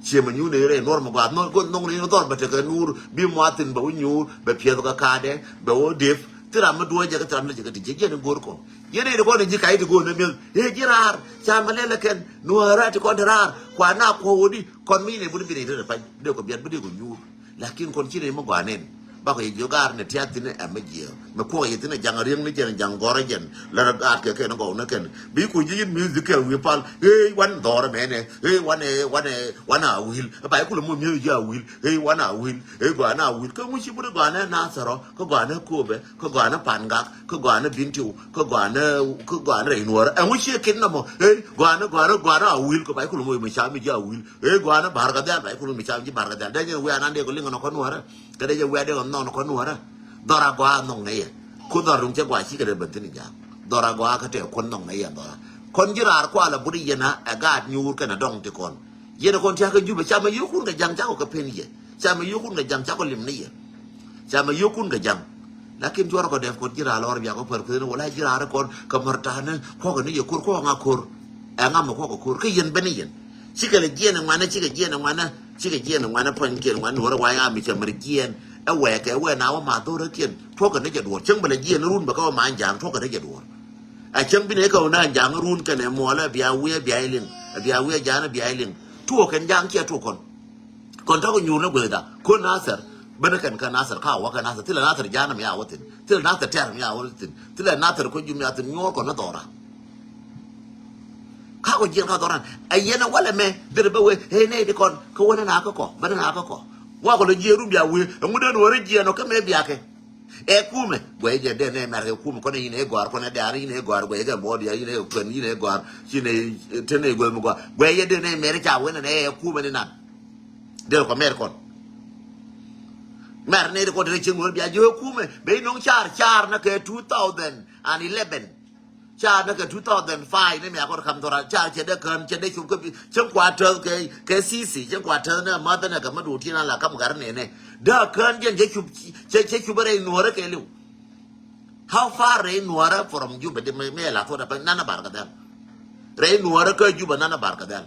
Cie mi nyuur ni rɛy nuɔr mi gɔaa nhɔk ni ni dhɔr bɛ tekɛ nuur bi muathin bɛ wä nyuur bɛ piɛth kɛ kaadɛ bɛ wä dep. Thi ram mi duɔ̱ɔ̱c jɛ kä thi ram mi lɛ jɛ kä ti jɛ jɛn in go̱r kɔ. Yɛn ɛ ti kɔn in ji̱ ka̱c ti go̱o̱n ɛ mi̱eth ɛ ji̱ raar ca mi lɛl ɛ kɛn nuɔ̱ɔ̱rä ti kɔn ti raar kua na kuɔ̱k wä di kɔn mi ni buni bi ni ri ri pa̱ny bi dee kɔ biɛt bi dee kɔ nyuur. Lakin kɔn ci ni mi gɔaa nen bakɔ yɛ jiök gaar ni tiath thi̱n ɛ mi jiɛɛk mi kuɔk yɛ thi̱n ɛ ja̱ŋ riäŋ ni jɛn ja̱ŋ gɔ̱rä jɛn lär gaat kɛ kɛn gɔw ni kɛn bi ku ji̱ yin music kɛ wi̱i̱ pal ɣeec wan dhɔr mɛnɛ ɣeec wan ɛ wan ɛ wan a wi̱i̱l. Ba i̱ kulɛ muɔ̱th mi̱eth ji̱ a wi̱i̱l ɣeec wan a wi̱i̱l ɣeec gɔaa na wi̱i̱l kä ŋuci buni gɔaa ni nathɛr ɔ kä gɔaa ni kööbɛ kä gɔaa ni pangak kä gɔaa ni bintiu kä gɔaa ni kä gɔaa ni rɛy nuɔɔrä. Ɛŋu ciɛ kin nɔmɔ ɣeec gɔaa ni gɔaa ni gɔaa ni a wi̱i̱l kä ba i̱ kulɛ muɔ̱th mi ca mi ji̱ a wi̱i̱l. Ëë gua̱a̱nä ba̱r kɛ dhial ba i̱ kulun mi cam ji̱ ba̱r kɛ dhial dee jɛ wiaa nan dee kɔ liŋ nɔ kɔn wärä. Kɛ dee jɛ wiaa dee kɔ nhɔk nɔ kɔn wärä. Dhɔr a gɔaa nhɔk nɛ yɛ ku dhɔr duŋ cɛ gɔaa cikɛ dee bɛn thi̱n i̱ ja̱a̱k. Dhɔr a gɔaa kä tɛɛ kuɔn nhɔk nɛ yɛ dhɔr a kɔn ji̱ raar kualɛ but i̱ yɛn a ɛ gaat nyuur kɛn a dɔŋ ti kɔn. Yɛn a kɔn tia̱k kä Jubɛ camɛ yio̱kun kɛ ja̱ŋ cakɔ kɛ pen yɛ. Camɛ yio̱kun kɛ ja̱ŋ cakɔ lim ni yɛ. Camɛ yio̱kun kɛ ja̱ŋ. Lakin cuɔr kɔ dɛp kɔn ji̱ raar lɔr biak kɔ pär kuëth ni wala ji̱ raar kɔn kɛ mär ta̱a̱ ni kuɔk ni yɛ ko̱r kuɔk ŋa ko̱r. Ɛ ŋa mɛ kuɔk kɛ ko̱r kä yɛn ben ni yɛn. Cikɛ lɛ jiɛn ɛ ŋuanä cikɛ jiɛn ɛ ŋuanä cikɛ jiɛn ɛ ŋuanä puɔ̱nykiɛn ŋuanä nuɔrä wa̱i̱ ŋa mi cɛ mär jiɛn. Ɛ wɛɛkɛ wɛɛ na wä ma dho̱rä kiɛn tuɔ̱kɛ ni jɛ duɔ̱ɔ̱r cäŋ bɛ lɛ jiɛn run bɛ kä wä ma ja̱a̱ŋ tuɔ̱kɛ ni jɛ duɔ̱ɔ̱r. Ɛ cäŋ bi ni kä wä na ja̱a̱ŋ run kɛn ɛ muɔlɛ bia wiɛ bia iliŋ. Bia wiɛ ja̱a̱ŋ bia iliŋ tuɔ̱kɛn ja̱a̱ŋ ciɛ tuɔ̱kɔn. Kɔn tɔk nyuur ni guethda kun Nathɛr. Bänä kɛn kä Nathɛr ka wä kä Nathɛr thilɛ Nathɛr ja̱a̱n mi a wä thi̱n thilɛ Nathɛr tɛr mi a wä thi̱n thilɛ Nathɛr kä jum mi a thi̱n nyuɔr kɔn ni dhɔran. Ka kɔ jiɛn ka dhɔran ɛ yɛn ɛ walɛ mɛ derɛ bä wee ɛ nɛy di kɔn kä wä ni na kä kɔ bä ni na kä kɔ. Wa kɔ lɛ jiɛn rum bia wee ɛ ŋut den wä ri jiɛn ɔ kä mɛ biakɛ. Ɛ kumɛ guɛy jɛ den ɛ mɛr kɛ kumɛ kɔn ɛ yin ɛ gɔar kɔn ɛ dɛar yin ɛ gɔar guɛy kɛ bɔɔd ya yin ɛ kuen yin ɛ gɔar yin ɛ ten ɛ guɛy mi gɔar guɛy jɛ den ɛ mɛr ca wen ɛ kumɛ ni nan. Derɛ kɔ mɛr kɔn. Mɛr ni di kɔn derɛ cieŋ wä bia jiɛ kumɛ bɛ inoŋ car car na kɛ two thousand and eleven. Ca näk kɛ two thousand five ni mi a kɔr kam dhɔra ca cɛ dee kään cɛ dee cup kä bi cɛ kua täth kɛ kɛ sisi cɛ kua täth ni a math ni kɛ ma duut tin a la kam gar ni ni. Dee kään jɛn cɛ cup cɛ cɛ cup rɛy nuɔrɛ kɛ liw. How far rɛy nuɔrɛ from Juba di mi mi la thot a pɛ nana bar kɛ dhɛl. Rɛy nuɔrɛ kä Juba nana bar kɛ dhɛl.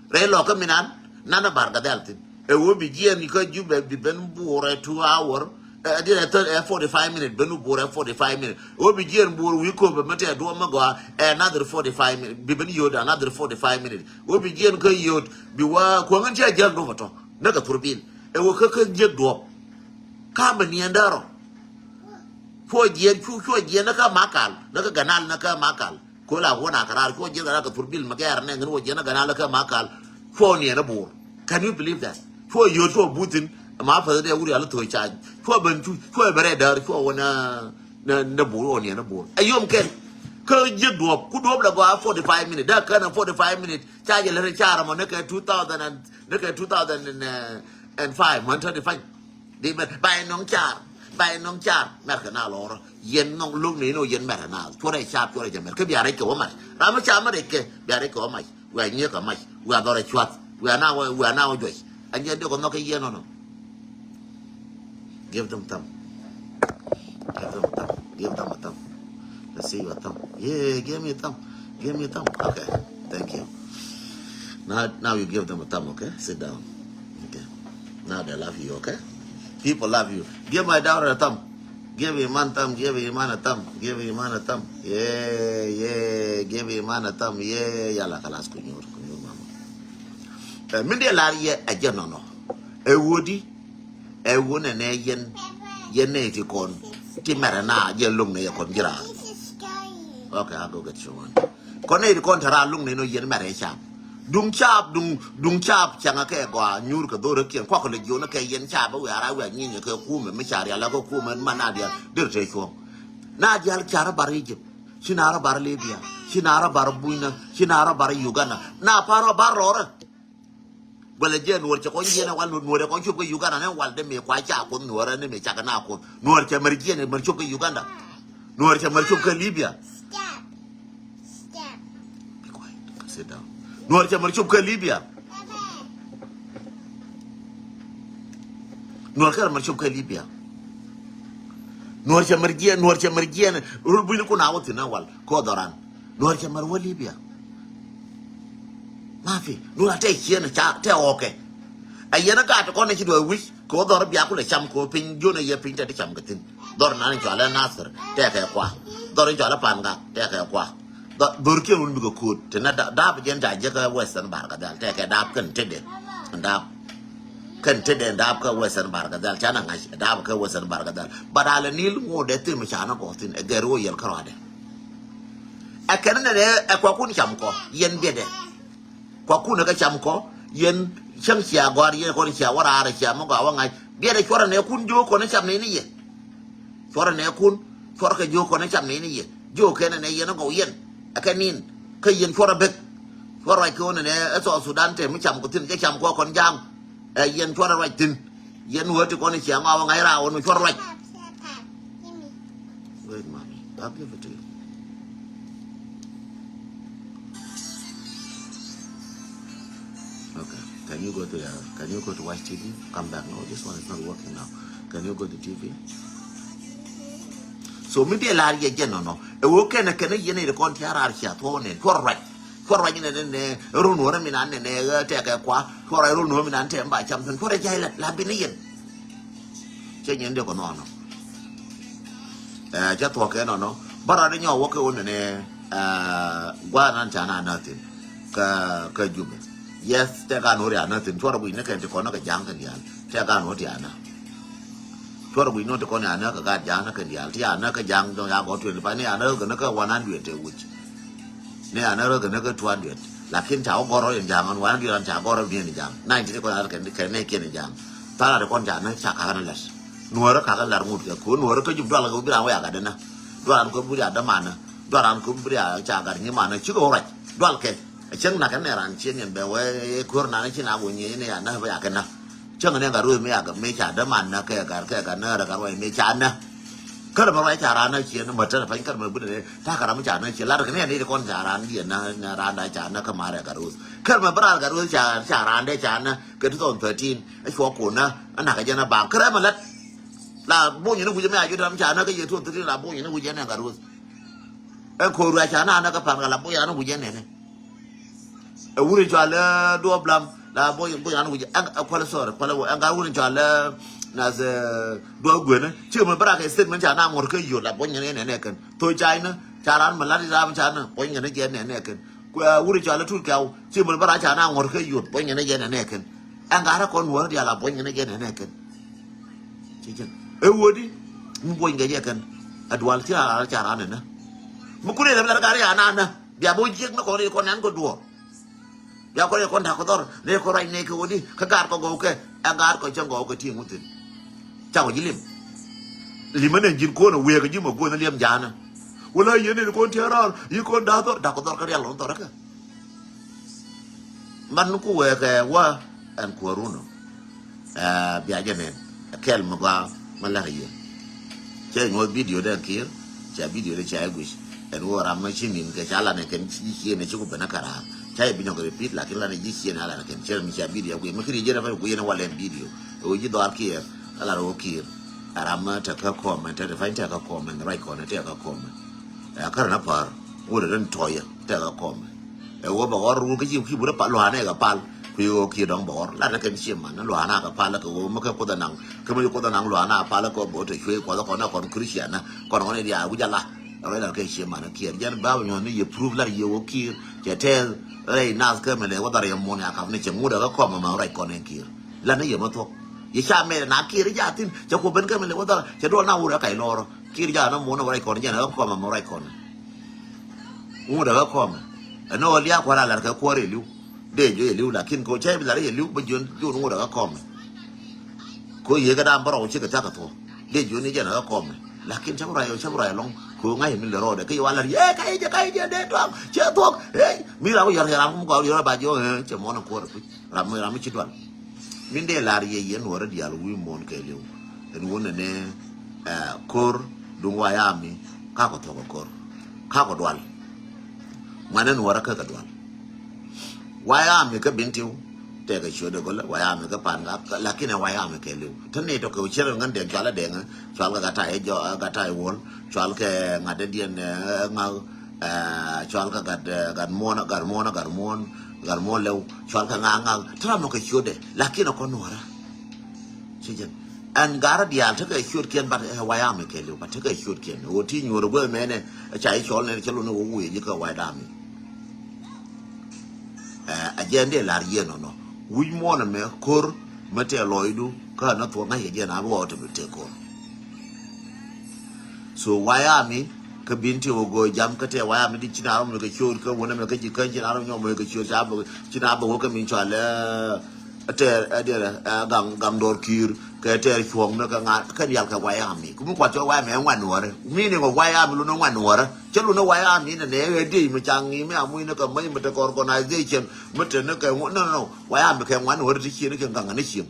Rɛy lɔkä minan nana bar kɛ dhɛl thin. Ɛ wä bi jiɛn kä Juba bi ben buurɛ two hour. Ɛ di rɛ thirty ɛ forty five minute ben buurɛ forty five minute. Wä bi jiɛn buur wi̱i̱ köpɛ mi tɛ duɔm mi gɔaa ɛ another forty five minute bi ben yot another forty five minute. Wä bi jiɛn kä yot bi wa kuäŋ in cɛ jäl duɔp ɛ tɔ näk ɛ thurbil. Ɛ wä kä kä jiɛk duɔp. Ka̱m bɛ niɛn därɔ. Cuɔ jiɛn cu cuɔ jiɛn ni kä makal ni kä ganal ni kä makal. Ko la wä na kɛ raar cuɔ jiɛn kɛ raar kɛ thurbil mɛ gɛɛr nɛ ŋin wä jiɛn ni ganal ni kä makal. Cuɔ niɛn ni buur. Can you believe that? Cuɔ yio̱o̱t cuɔ buthin ma päth dee wuri al tho̱o̱c ca cuɔ ben cu cuɔ bɛ rɛ däär cuɔ wä ni ni buur wä niɛn ni buur. Ɛ yom kɛn kä jiɛk duɔ̱ɔ̱p ku duɔ̱ɔ̱p la gɔaa forty five minute dee kän forty five minute ca jɛ lät car mɔ ni kɛ two thousand and ni kɛ two thousand and five mɔn thirty five. Di mɛ bay nɔŋ car bay nɔŋ car mɛr kɛ na lɔrɔ yɛn nɔŋ loŋ ni nɔ yɛn mɛr na cuɔrɛ cap cuɔrɛ jɛ mɛr kɛ bia rɛc kɛ wä mac ram mi cap mɛ rɛc kɛ bia rɛc kɛ wä mac. Wia nyiek kɛ mac wia dhɔrɛ cuath wia na wä wia na wä juɔc. An jɛ dee kɔ nhɔk kɛ yɛn nɔnɔ. Give them thumb. Give them a thumb. Give them a thumb. Let's see your thumb. Yeah, give me a thumb. Give me a thumb. Okay. Thank you. Now, now you give them a thumb, okay? Sit down. Okay. Now they love you, okay? People love you. Give my daughter a thumb. Give your man thumb. Give your man a thumb. Give your man a thumb. Yeah, yeah. Give your man a thumb. Yeah, yala kalas kunyur, kunyur mama. Ɛ min dee lar yɛ ɛ jɛ nɔnɔ. Ɛ wodi. Ɛ wonɛ nɛ yɛn yɛn nɛ ti kɔn ti mɛrɛ na jɛ lom nɛ yɛ kɔn jira. Okay, I go get you one. Kɔn nɛ ti kɔn tara lom nɛ no yɛn mɛrɛ cap. Duŋ cap duŋ duŋ cap cɛŋɛ kɛ gɔa nyur kɛ dhorɛ kiɛn kɔk lɛ jion kɛ yɛn cap bä wɛ ara wɛ nyinyɛ kɛ kumɛ mi car yala kɛ kumɛ ma na dial dir te cuɔŋ. Na dial car bar Egypt. Ci na rɔ bar Libya. Ci na rɔ bar Bunyna. Ci na rɔ bar Uganda. Na par rɔ bar rɔrɛ. Bä lɛ jiɛn nuɔr cɛ kɔn jiɛn ɛ wal nuɔr ɛ kɔn cop kä Uganda ni wal dee mi kua ca kuoth nuɔr ɛ ni mi cak na kuoth nuɔr cɛ mɛr jiɛn ɛ mɛr cop kä Uganda. Nuɔr cɛ mɛr cop kä Libya. Be quiet. Sit down. Nuɔr cɛ mɛr cop kä Libya. Nuɔr kɛ mɛr cop kä Libya. Nuɔr cɛ mɛr jiɛn nuɔr cɛ mɛr jiɛn rul buini kun a wä thin ɛ wal kɛ wä dhɔran. Nuɔr cɛ mɛr wä Libya. Mafi nuɔr a tɛ ciɛn ca tɛ ɣɔkɛ. A yɛn a gat kɔn a ci duɔy wi̱c kɛ wä dhɔr bia kulɛ cam kɛ wä piny jion a yɛ piny tɛ ti cam kɛ thin. Dhɔr nan in cɔal ɛ Nasir tɛ kɛ kua. Dhɔr in cɔal ɛ Pangak tɛ kɛ kua. Dhɔr kiɛn wun bikɛ ko̱o̱t ti na dap jɛn ca jek ɛ Western Barkadhal tɛ kɛ dap kɛn tedɛ. Dap kɛn tedɛ dap kɛ Western Barkadhal ca na ŋa̱c dap kɛ Western Barkadhal. But alɛ nil ŋot dɛ thim ca na gɔɔthin ɛ gɛr wä yɛl kärɔadɛ. Ɛ kɛn nɛ dɛ ɛ kuakun cam kɔ yɛn biɛdɛ. Kuakun ɛ kɛ cam kɔ yɛn cäŋ cia gɔar yɛn kɔn cia wä raar cia mɔ gɔaa wä ŋa̱c biɛdɛ cuɔrɛ nɛ kun jiök kɔn cam ni ni yɛ. Cuɔrɛ nɛ kun cuɔrɛ kɛ jiök kɔn cam ni ni yɛ jiök kɛn nɛ yɛn gɔw yɛn. Ɛ kɛ nin kä yɛn cuɔrɛ bek. Cuɔrɛ ruac kɛ wä nɛ nɛ ɛ South Sudan te mi cam kɔ thin cɛ cam kɔ kɔn ja̱a̱ŋ. Ɛ yɛn cuɔrɛ ruac thin. Yɛn wä ti kɔn cia ŋɔa wä ŋa̱c raawä nu cuɔrɛ ruac. Wait, mommy. I'll give it to you. Okay. Can you go to the, can you go to watch T V? Come back. No, this one is not working now. Can you go to T V? So mi dee lar yɛ jɛ nɔnɔ. Ɛ wä kɛnɛ kɛnɛ yɛn ɛ kɔn ti a rar cia thuɔk nɛ. Cuɔr ruac. Cuɔr ruac nɛ nɛ nɛ. Run wä rɛ mi nan nɛ nɛ tɛkɛ kua. Cuɔr ruac run wä mi nan tɛ ba cam thin. Cuɔr ruac jɛ la la bi ni yɛn. Cɛ nyɛn dee kɔ nɔnɔ. Ɛ cɛ thuɔk kɛ nɔnɔ bä rɔ di nyɔk wä kɛ wä nɛnɛ. Ɛ gua̱a̱r nan ca na nä thin kä kä Jubɛ. Yes tɛ gan wä ri a nä thin cuɔr guic ni kɛn ti kɔn ni kɛ ja̱a̱ŋ kɛn diaal tɛ gan wä ti a nä. Cuɔr guic ni wä ti kɔn ni a nä kɛ gat ja̱a̱ŋ ni kɛn diaal ti a nä kɛ ja̱a̱ŋ dɔ̱ŋ ya gɔ̱ twenty five ni a nä kɛ ni kɛ one hundred te wi̱c. Ni a nä rä kɛ ni kɛ two hundred. Lakin ca wä gɔr rɔ in ja̱a̱ŋ ɣän one hundred an ca gɔr rɔ ni in ja̱a̱ŋ ninety ti kɔn a rä kɛ ni kɛ ni kiɛn in ja̱a̱ŋ. Thal a ti kɔn ca nä ca kakä ni lɛt. Nuɔ̱ɔ̱rä kakä lar ŋut kɛ ko̱ nuɔ̱ɔ̱rä kä jup dual kɛ bi ran wä ya gat dänä. Dual ran ko̱ bi ria dämanä. Dual ran ko̱ bi ria ca gat nyimanä cikɛ wä ruac dual kɛ. Cäŋ nak kɛn nɛ ran ciɛ niɛn bɛ wee ko̱r nan ci nak wä nyiee ni ya nä bä ya kɛ nä. Cäŋ nɛ gat rueth mi ya kɛ mi ca dämanä kɛ gat kɛ gat nä rɛ gat ruac mi ca nä. Kärɛ mɛ ruac ca raan na ciɛ ni mɛ tɛrɛ pany kärɛ mɛ bidɛ ni ta̱a̱ kärɛ mɛ ca na ciɛ lar kɛ ni ɛn ni kɔn ca raan diɛ na na raan da ca na kä marɛ gat roth kärɛ mɛ bä raan gat roth ca ca raan dɛ ca na kɛ two thousand thirteen ɛ cuɔ kun na ɛ nak kɛ jɛ na baŋ kärɛ mɛ lät la buny ni wi̱c mɛ a jut ram ca na kɛ yɛ two thousand thirteen la buny ni wi̱c ɛn ɛ gat roth. Ɛn ko̱r ruac ca na na kɛ pan kɛ la buny a na wi̱c ɛn ɛn ɛ. Ɛ wut in cɔal ɛ duɔp lam la boy boy an wi̱c ɛn ɛ kuɛl sɔr kuɛl ɛ wä ɛn gat wut in cɔal ɛ nath ɛ duɔp guenä ci mɛ brak ɛ statement ca na ŋuɔ̱r kä yot la boy ŋɛn ɛ nɛnɛ kɛn. Thok ca inä ca ran mɛ lat iram ca na boy ŋɛn ɛ jɛ nɛnɛ kɛn. Kuɛ wut in cɔal ɛ tut kɛw ci mɛ brak ca na ŋuɔ̱r kä yot boy ŋɛn ɛ jɛ nɛnɛ kɛn. Ɛn gat ɛ kɔn wä dial la boy ŋɛn ɛ jɛ nɛnɛ kɛn. Ci jɛn ɛ wä di mi boy ŋɛ jɛ kɛn. Ɛ dual ci ran ca ran nɛnɛ mi kun ɛ lɛ lat gat ɛ ya na nɛ. Bia bä jiɛk ni kɔn ri kɔn nɛn kɛ duɔ̱ɔ̱r. Bia kɔn ri kɔn da̱k kɛ dhɔr ni kɔn ruac ni kɛ wä di kä gaat kɔ gɔw kɛ ɛ gaat kɔ cäŋ gɔw kɛ ti ŋuthin. Ca wä ji̱ lim. Limä nɛn ji̱n ko̱n ɛ wëë kɛ ji̱ mɛ guɔ̱n ɛ liɛm ja̱a̱nä. Wä la yɛn ni kɔn tiɛɛr raar yi kɔn da̱k dhɔr da̱k kɛ dhɔr kä rial kɔn dhɔr ɛ kɛ. Man ku wee kɛ wä ɛn kuäärun ɔ. Ɛ bia jɛ nɛn ɛ kɛl mi gɔaa mi la̱t ɛ yɛ. Cɛ nyuɔth bidio dɛ kiir cɛ bidio dɛ cɛ guic ɛn wä ram mi ci nin kɛ ca lan ɛ kɛn ci cieen ɛ ci ku ben ɛ kɛ raar ca yɛ bi nyɔk repeat lakin lan ɛ ci cieen ɛ lan ɛ kɛn cɛ mi cɛ bidio guic mi kiri jɛ dɛ fɛn guic ɛn wä lɛn bidio ɛ wä ji̱ dhɔaar kiir ɛ lan ɛ wä kiir. Ɛ ram mi tekɛ comment te te fany tekɛ comment ruac kɔn tekɛ comment. Ɛ kärɛ na pa̱a̱r wä dɛ den tɔyɛ tekɛ comment. Ɛ wä bɛ ɣɔr wun kä ci ki burä pal luanɛ kɛ pal. Kui̱ ɣöö kiɛ dɔ̱ŋ bɛ ɣɔr lat kɛn cie man luanɛ kɛ pal kɛ ɣöö mi kɛ kuoth anaŋ kä mi kuoth anaŋ luanɛ pal kɛ ɣöö bɛ ɣöö te cuey kuɔth kɔn ɛ kɔn Christian kɔn kɔn ɛ diaa wi̱c ala. Rɔy lat kɛ cie man kiɛɛr jɛn bä wä nyuɔ̱th ni yɛ proof lat yɛ ɣöö kiɛɛr cɛ tɛɛth rɛy nath kä mi lɛ wä dhar yɛ muɔ̱n ya kap ni cɛ ŋut ɛ kä kɔm ɛmɛ rɔy kɔn ɛn kiɛɛr. Lat ni yɛ mɛ thuɔ̱k yɛ ca mɛt ɛ na kiɛɛr i̱ jathin cɛ kuoth ben kä mi lɛ wä dhar cɛ duɔl na wur ɛ kac lɔɔrä kiɛɛr jathin muɔ̱n ɛ wä rɔy kɔn jɛn ɛ kä kɔm ɛmɛ rɔy kɔn. Ŋut ɛ kä kɔmɛ. Ɛn ɣöö liak kua̱r a lar kɛ kuäär yɛ li̱w. Dee jiö yɛ li̱w lakin kɛ ɣöö cä yɛ bi lar yɛ li̱w bä jiön jiön ŋut ɛ kä kɔmɛ. Kɛ ɣöö yiëë kɛ da̱a̱m bä rɔw cikɛ thia̱k kɛ thuɔ̱k. Dee jiön ni jɛn ɛ kä kɔmɛ. Lakin cä bi ruac cä bi ruac ɛlɔ̱ŋ kɛ ɣöö ŋa̱c yɛ mi lɛ rɔɔdɛ kä yɛ wa lar yee ka yɛ jɛ ka yɛ jɛ dee tuaŋ cɛ thuɔ̱k. Ëë mi ram wä yɔr yɛ ram kum gɔɔr yɔr ba jiö ëë cɛ muɔ̱n ɛ kuäär ɛ kui̱ ram ram mi ci dual. Min dee lar yɛ yɛn wä rɔ diaal wi̱i̱ muɔ̱ɔ̱n kɛɛliw. Ɛn wä nɛnɛ ɛ ko̱r duŋ White Army kakɔ thuɔ̱k ɛ ko̱r. Kakɔ dual. Ŋuanɛ nuɔrä kä kɛ dual. White Army kä Bentiu. Tɛkɛ ciötdɛ gɔlä White Army kä pan gak lakin ɛ White Army kɛɛliw. Te ni tɔkɛ wä cierɛ ŋän dɛŋ cual ɛ dɛŋ cual kɛ gat tay ɛ jɔ gat tay wuɔl cual kɛ ŋa̱t dɛ diɛn ɛ ŋa̱k. Ɛ cual kɛ gat ɛ gat muɔ̱ɔ̱n gat muɔ̱ɔ̱n gat muɔ̱ɔ̱n gat muɔ̱ɔ̱n lɛw cual kɛ ŋa̱k ŋa̱k te ram nɔ kɛ ciötdɛ lakin ɛ kɔn nuɔrä. Ci jɛn ɛn garä diaal tekɛ ciötkiɛn bat ɛ White Army kɛɛliw bat tekɛ ciötkiɛn ɣöö ti nyuɔ̱ɔ̱r ɛ guäth mɛnɛ. Ɛ ca i̱ cɔl nɛn cä lun ɛ wä wëë ji̱ kɛ White Army. Ɛ a jɛn dee la̱r yieen nɔnɔ wi̱c muɔ̱ɔ̱n ɛmɛ ko̱r mi tɛɛ lɔcdu kä ɛn ɛ thuɔ̱k ŋa̱c kɛ jɛn a bi ɣɔw te bi tëë ko̱r. So White Army kä Bentiu ɛ go̱o̱r jam kä tɛɛ White Army di ci na rɔm mi kɛ ciöt kä wänɛ mɛ kä ji̱ kä ci na rɔm nyɔk mi kɛ ciöt ca bä ci na bä wä kä min cɔal ɛ tɛɛr ɛ diɛrɛ ɛ gam gam dɔɔr ki̱i̱r kɛ tɛɛr cuɔ̱ɔ̱ŋ ni kɛ ŋa̱r kɛ rial kɛ White Army kä mi kuat cɔl White Army ɛ ŋuan nuɔ̱ɔ̱rɛ. Meaning of White Army lun ɛ ŋuan nuɔ̱ɔ̱rɛ cä lun ɛ White Army ni nɛ ɛ diec mi ca ŋi̱i̱ mi a muc ni kɛ mäc mi tekɛ organization mi te ni kɛ ŋuan no no no. White Army kɛ ŋuan nuɔ̱ɔ̱rɛ ti ciëë ni kɛ gaŋ ni cieŋ.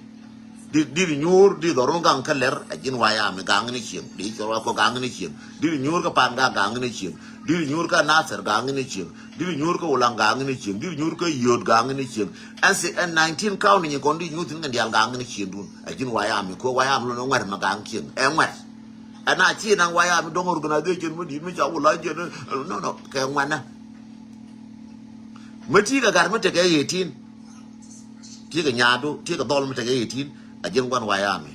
Dit dit nyuur dit dhɔrun gaŋ kä lɛr a ji̱n White Army gaŋ ni cieŋ dit cɔl wa kɔ gaŋ ni cieŋ dit nyuur kä pan gaŋ gaŋ ni cieŋ dit nyuur kä Nasir gaŋ ni cieŋ dit nyuur kä Ulaŋ gaŋ ni cieŋ dit nyuur kä Yot gaŋ ni cieŋ. Ɛn si ɛn nineteen county nyi kɔn dit nyuur thin kɛn dial gaŋ ni cieŋ dun a ji̱n White Army kɔ White Army lon ŋuɛr ma gaŋ cieŋ ɛ ŋuɛr. Ɛn a ci naŋ White Army dɔŋ organization mi dit mi ca wula jɛn no no kɛ ŋuɛnɛ. Mi ti kɛ gat mi tekɛ eighteen. Ti kɛ nyaadu ti kɛ dhɔl mi tekɛ eighteen. A ji̱n guan White Army.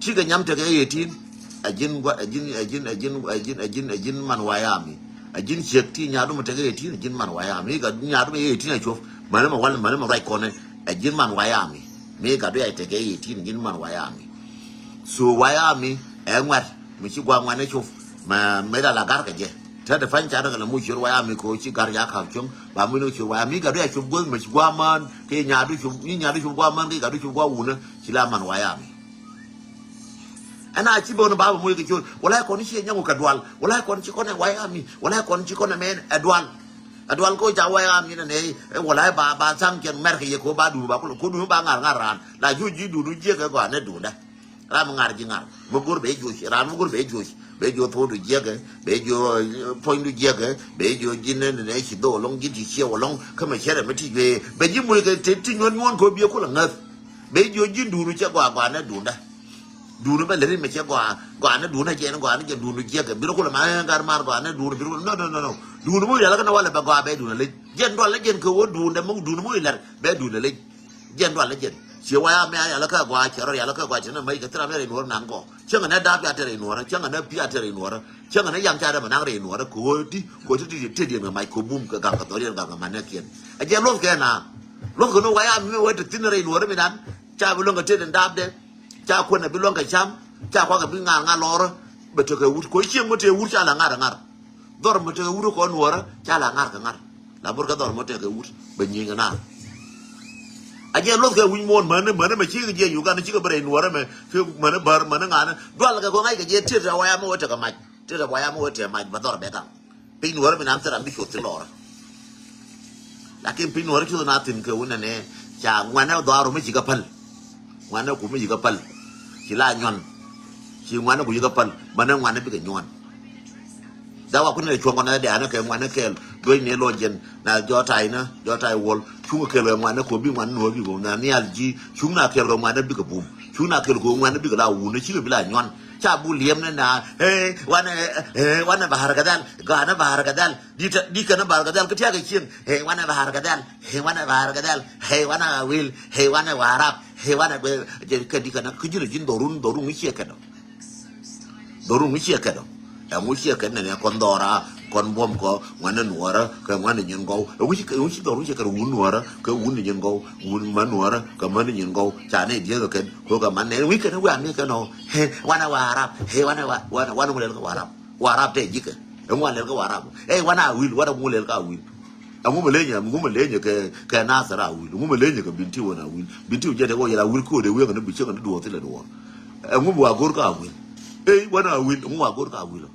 Ti kɛ nyam tekɛ eighteen. A ji̱n gua a ji̱n a ji̱n a ji̱n a ji̱n a ji̱n a ji̱n man White Army. A ji̱n ciek ti nyaadu mi tekɛ eighteen a ji̱n man White Army. Kɛ nyaadu mi eighteen a cuɔp mani ma wal mani ma ruac kɔnɛ. A ji̱n man White Army. Mi gat du ya tekɛ eighteen a ji̱n man White Army. So White Army ɛ ŋuɛt mi ci guam ŋuɛt ni cup. Mɛ mɛ la la gar kɛ jɛ. Te de fany ca de kɛ la mu ciöt White Army ko ci gar ya kam cuŋ ba mu ni ciöt White Army gat du ya cup guoth mɛ ci guam man kɛ nyaadu cup ni nyaadu cup guam man kɛ gat du cup guam wunä ci la man White Army. Ɛn a ci bä wun ba bä mu kɛ ciöt wala kɔn ci nyɛ ŋu kɛ dual wala kɔn ci kɔn ɛ White Army wala kɔn ci kɔn ɛ mɛn ɛ dual. Ɛ dual ko ca White Army nɛ nɛ ɛ wala ba ba thaŋ cɛn mɛr kɛ yɛ ko ba dun ba kul ko dun ba ŋar ŋar ran la ju ji dun jiɛ kɛ gɔa nɛ dun dɛ. Ram mi ŋar ji̱ ŋar mi go̱r bɛ juɔc, ram mi go̱r bɛ juɔc, bɛ juɔc thuɔɔdu jiɛkɛ, bɛ juɔc puɔ̱nydu jiɛkɛ, bɛ juɔc ji̱n nɛ nɛ ci dho̱o̱ lɔŋ, ji̱n ti ciɛ wä lɔŋ. Kä mɛ cɛrɛ mi ti juee bɛ ji̱ moc kɛ te ti nyuɔ̱n nyuɔ̱n kɛ wä biɛ kulɛ ŋäth. Bɛ juɔc ji̱n duundu cɛ gɔaa gɔaa nɛ duundä. Duundu bɛ lɛ ri mɛ cɛ gɔaa gɔaa nɛ duundä jɛn gɔaa nɛ jɛ duundu jiɛkɛ bi rɔ kulɛ ma ɛ ŋar mar gɔaa nɛ duundu bi rɔ kulɛ no no no no. Duundu moc yalä kɛ nɛ walɛ bɛ gɔaa bɛ duundä lec jɛn dualä jɛn kɛ wä duundɛ mɛ duundu moc lɛr bɛ duundɛ lec. Jɛn dualä jɛn ciɛ waya mɛ a yalä kä gɔaa cɛ rɔ yalä kä gɔaa cɛ nɛ mɛ kɛ thira mɛ rɛ nuɔrä naŋ gɔɔ cɛ ŋɛ nɛ dap ya tɛ rɛ nuɔrä cɛ ŋɛ nɛ pi ya tɛ rɛ nuɔrä cɛ ŋɛ nɛ yam ca rɛ mɛ naŋ rɛ nuɔrä kɛ wä ti kɛ wä ti ti ti diɛn kɛ mac kɛ bum kɛ gam kɛ thɔriɛn gam kɛ manɛ kiɛn. A jɛ luɔth kɛ na luɔth kɛ ni waya mɛ wä ti thin rɛ nuɔrä mi nan. Ca bi luɔŋ kɛ tëë ni dap dɛ. Ca kuɛn a bi luɔŋ kɛ cam. Ca kuak a bi ŋa̱r ŋa̱r lɔrä. Bɛ tekɛ wut kuɔ cieŋ mi tëë wut ca la ŋa̱r a ŋa̱r. Dhɔr mi tekɛ wut kɔn nuɔrä ca la ŋa̱r kɛ ŋa̱r. La bur kɛ dhɔr mi tekɛ wut bɛ nyieny kɛ naar. A jɛ luɔth kɛ wi̱ny muɔn mäni mäni mɛ cikɛ jiɛ Uganda cikɛ bɛ rɛy nuɔrä mɛ. Fi mäni bär mäni ŋa̱ni dual kɛ kɔ ŋa̱c kɛ jɛ tëë tɛ waya mi wä tekɛ mac. Tëë tɛ waya mi wä tekɛ mac bɛ dhɔr bɛ gaŋ. Piny nuɔrä mi nan thil ram bi cuɔth thil lɔrä. Lakin piny nuɔrä cuɔth na thin kɛ wunɛ nɛ ca ŋuanɛ dhɔaru mi ci kä päl. Ŋuanɛ ku mi ci kä päl. Ci la nyuan. Ci ŋuanɛ ku ci kä päl. Banɛ ŋuanɛ bikɛ nyuan. Dha wa kunɛ cuɔŋ kɔnɛ dɛ anɛ kɛ ŋuanɛ kɛɛl. Duec ni lɔ jɛn na jɔ tay na jɔ tay wol. Cuŋ kɛɛl kɛ ŋuanɛ ku bi ŋuanɛ nuɔrä bi bum na nial ji. Cuŋ na kɛɛl kɛ ŋuanɛ bikɛ bum. Cuŋ na kɛɛl kɛ ŋuanɛ bikɛ la wunɛ cikɛ bi la nyuan. Ca bu liɛm ni na. Ee wanɛ ee wanɛ bahar kɛ dhal. Ganɛ bahar kɛ dhal. Di kɛn a bar kɛ dhɛl kä tiak kɛ cieŋ. Hee wanɛ bar kɛ dhɛl. Hee wanɛ bar kɛ dhɛl. Hee wanɛ wil. Hee wanɛ warap. Hee wanɛ guɛ. Jɛ kɛ di kɛn a kä ji̱n a ji̱n dhorun dhorun ŋi̱ ciɛ kɛn ɔ. Dhorun ŋi̱ ciɛ kɛn ɔ. Ɛŋu ciɛ kɛn nɛ kɔn dhɔra kɔn buɔm kɔ ŋuanɛ nuɔrä kɛ ŋuanɛ nyin gɔw. Ɛŋu ci dhorun ciɛ kɛn wun nuɔrä kɛ wun nyin gɔw wun män nuɔrä kɛ män nyin gɔw. Ca nɛ dieth kɛn kɔ kɛ man nɛ ŋi̱ kɛn wian mi kɛn ɔ. Hee wanɛ warap. Hee wanɛ wanɛ wanɛ ŋu lɛl kɛ warap. Warap tɛ ji̱kɛ. Ɛŋu a lɛl kä Warap. Ɛ wanɛ a wil wanɛ ŋu lɛl kä a wil. Ɛŋu mɛ lenyɛ ɛŋu mɛ lenyɛ kɛ kɛ Nasir a wil ɛŋu mɛ lenyɛ kɛ Bintiu wanɛ a wil. Bintiu jɛ tɛ wä yɛl a wil ko̱dɛ wek ni bi cek ni duɔth ilɛ duɔth. Ɛŋu mɛ wa go̱r kä a wil. Ɛ wanɛ a wil ɛŋu wa go̱r kä a wil.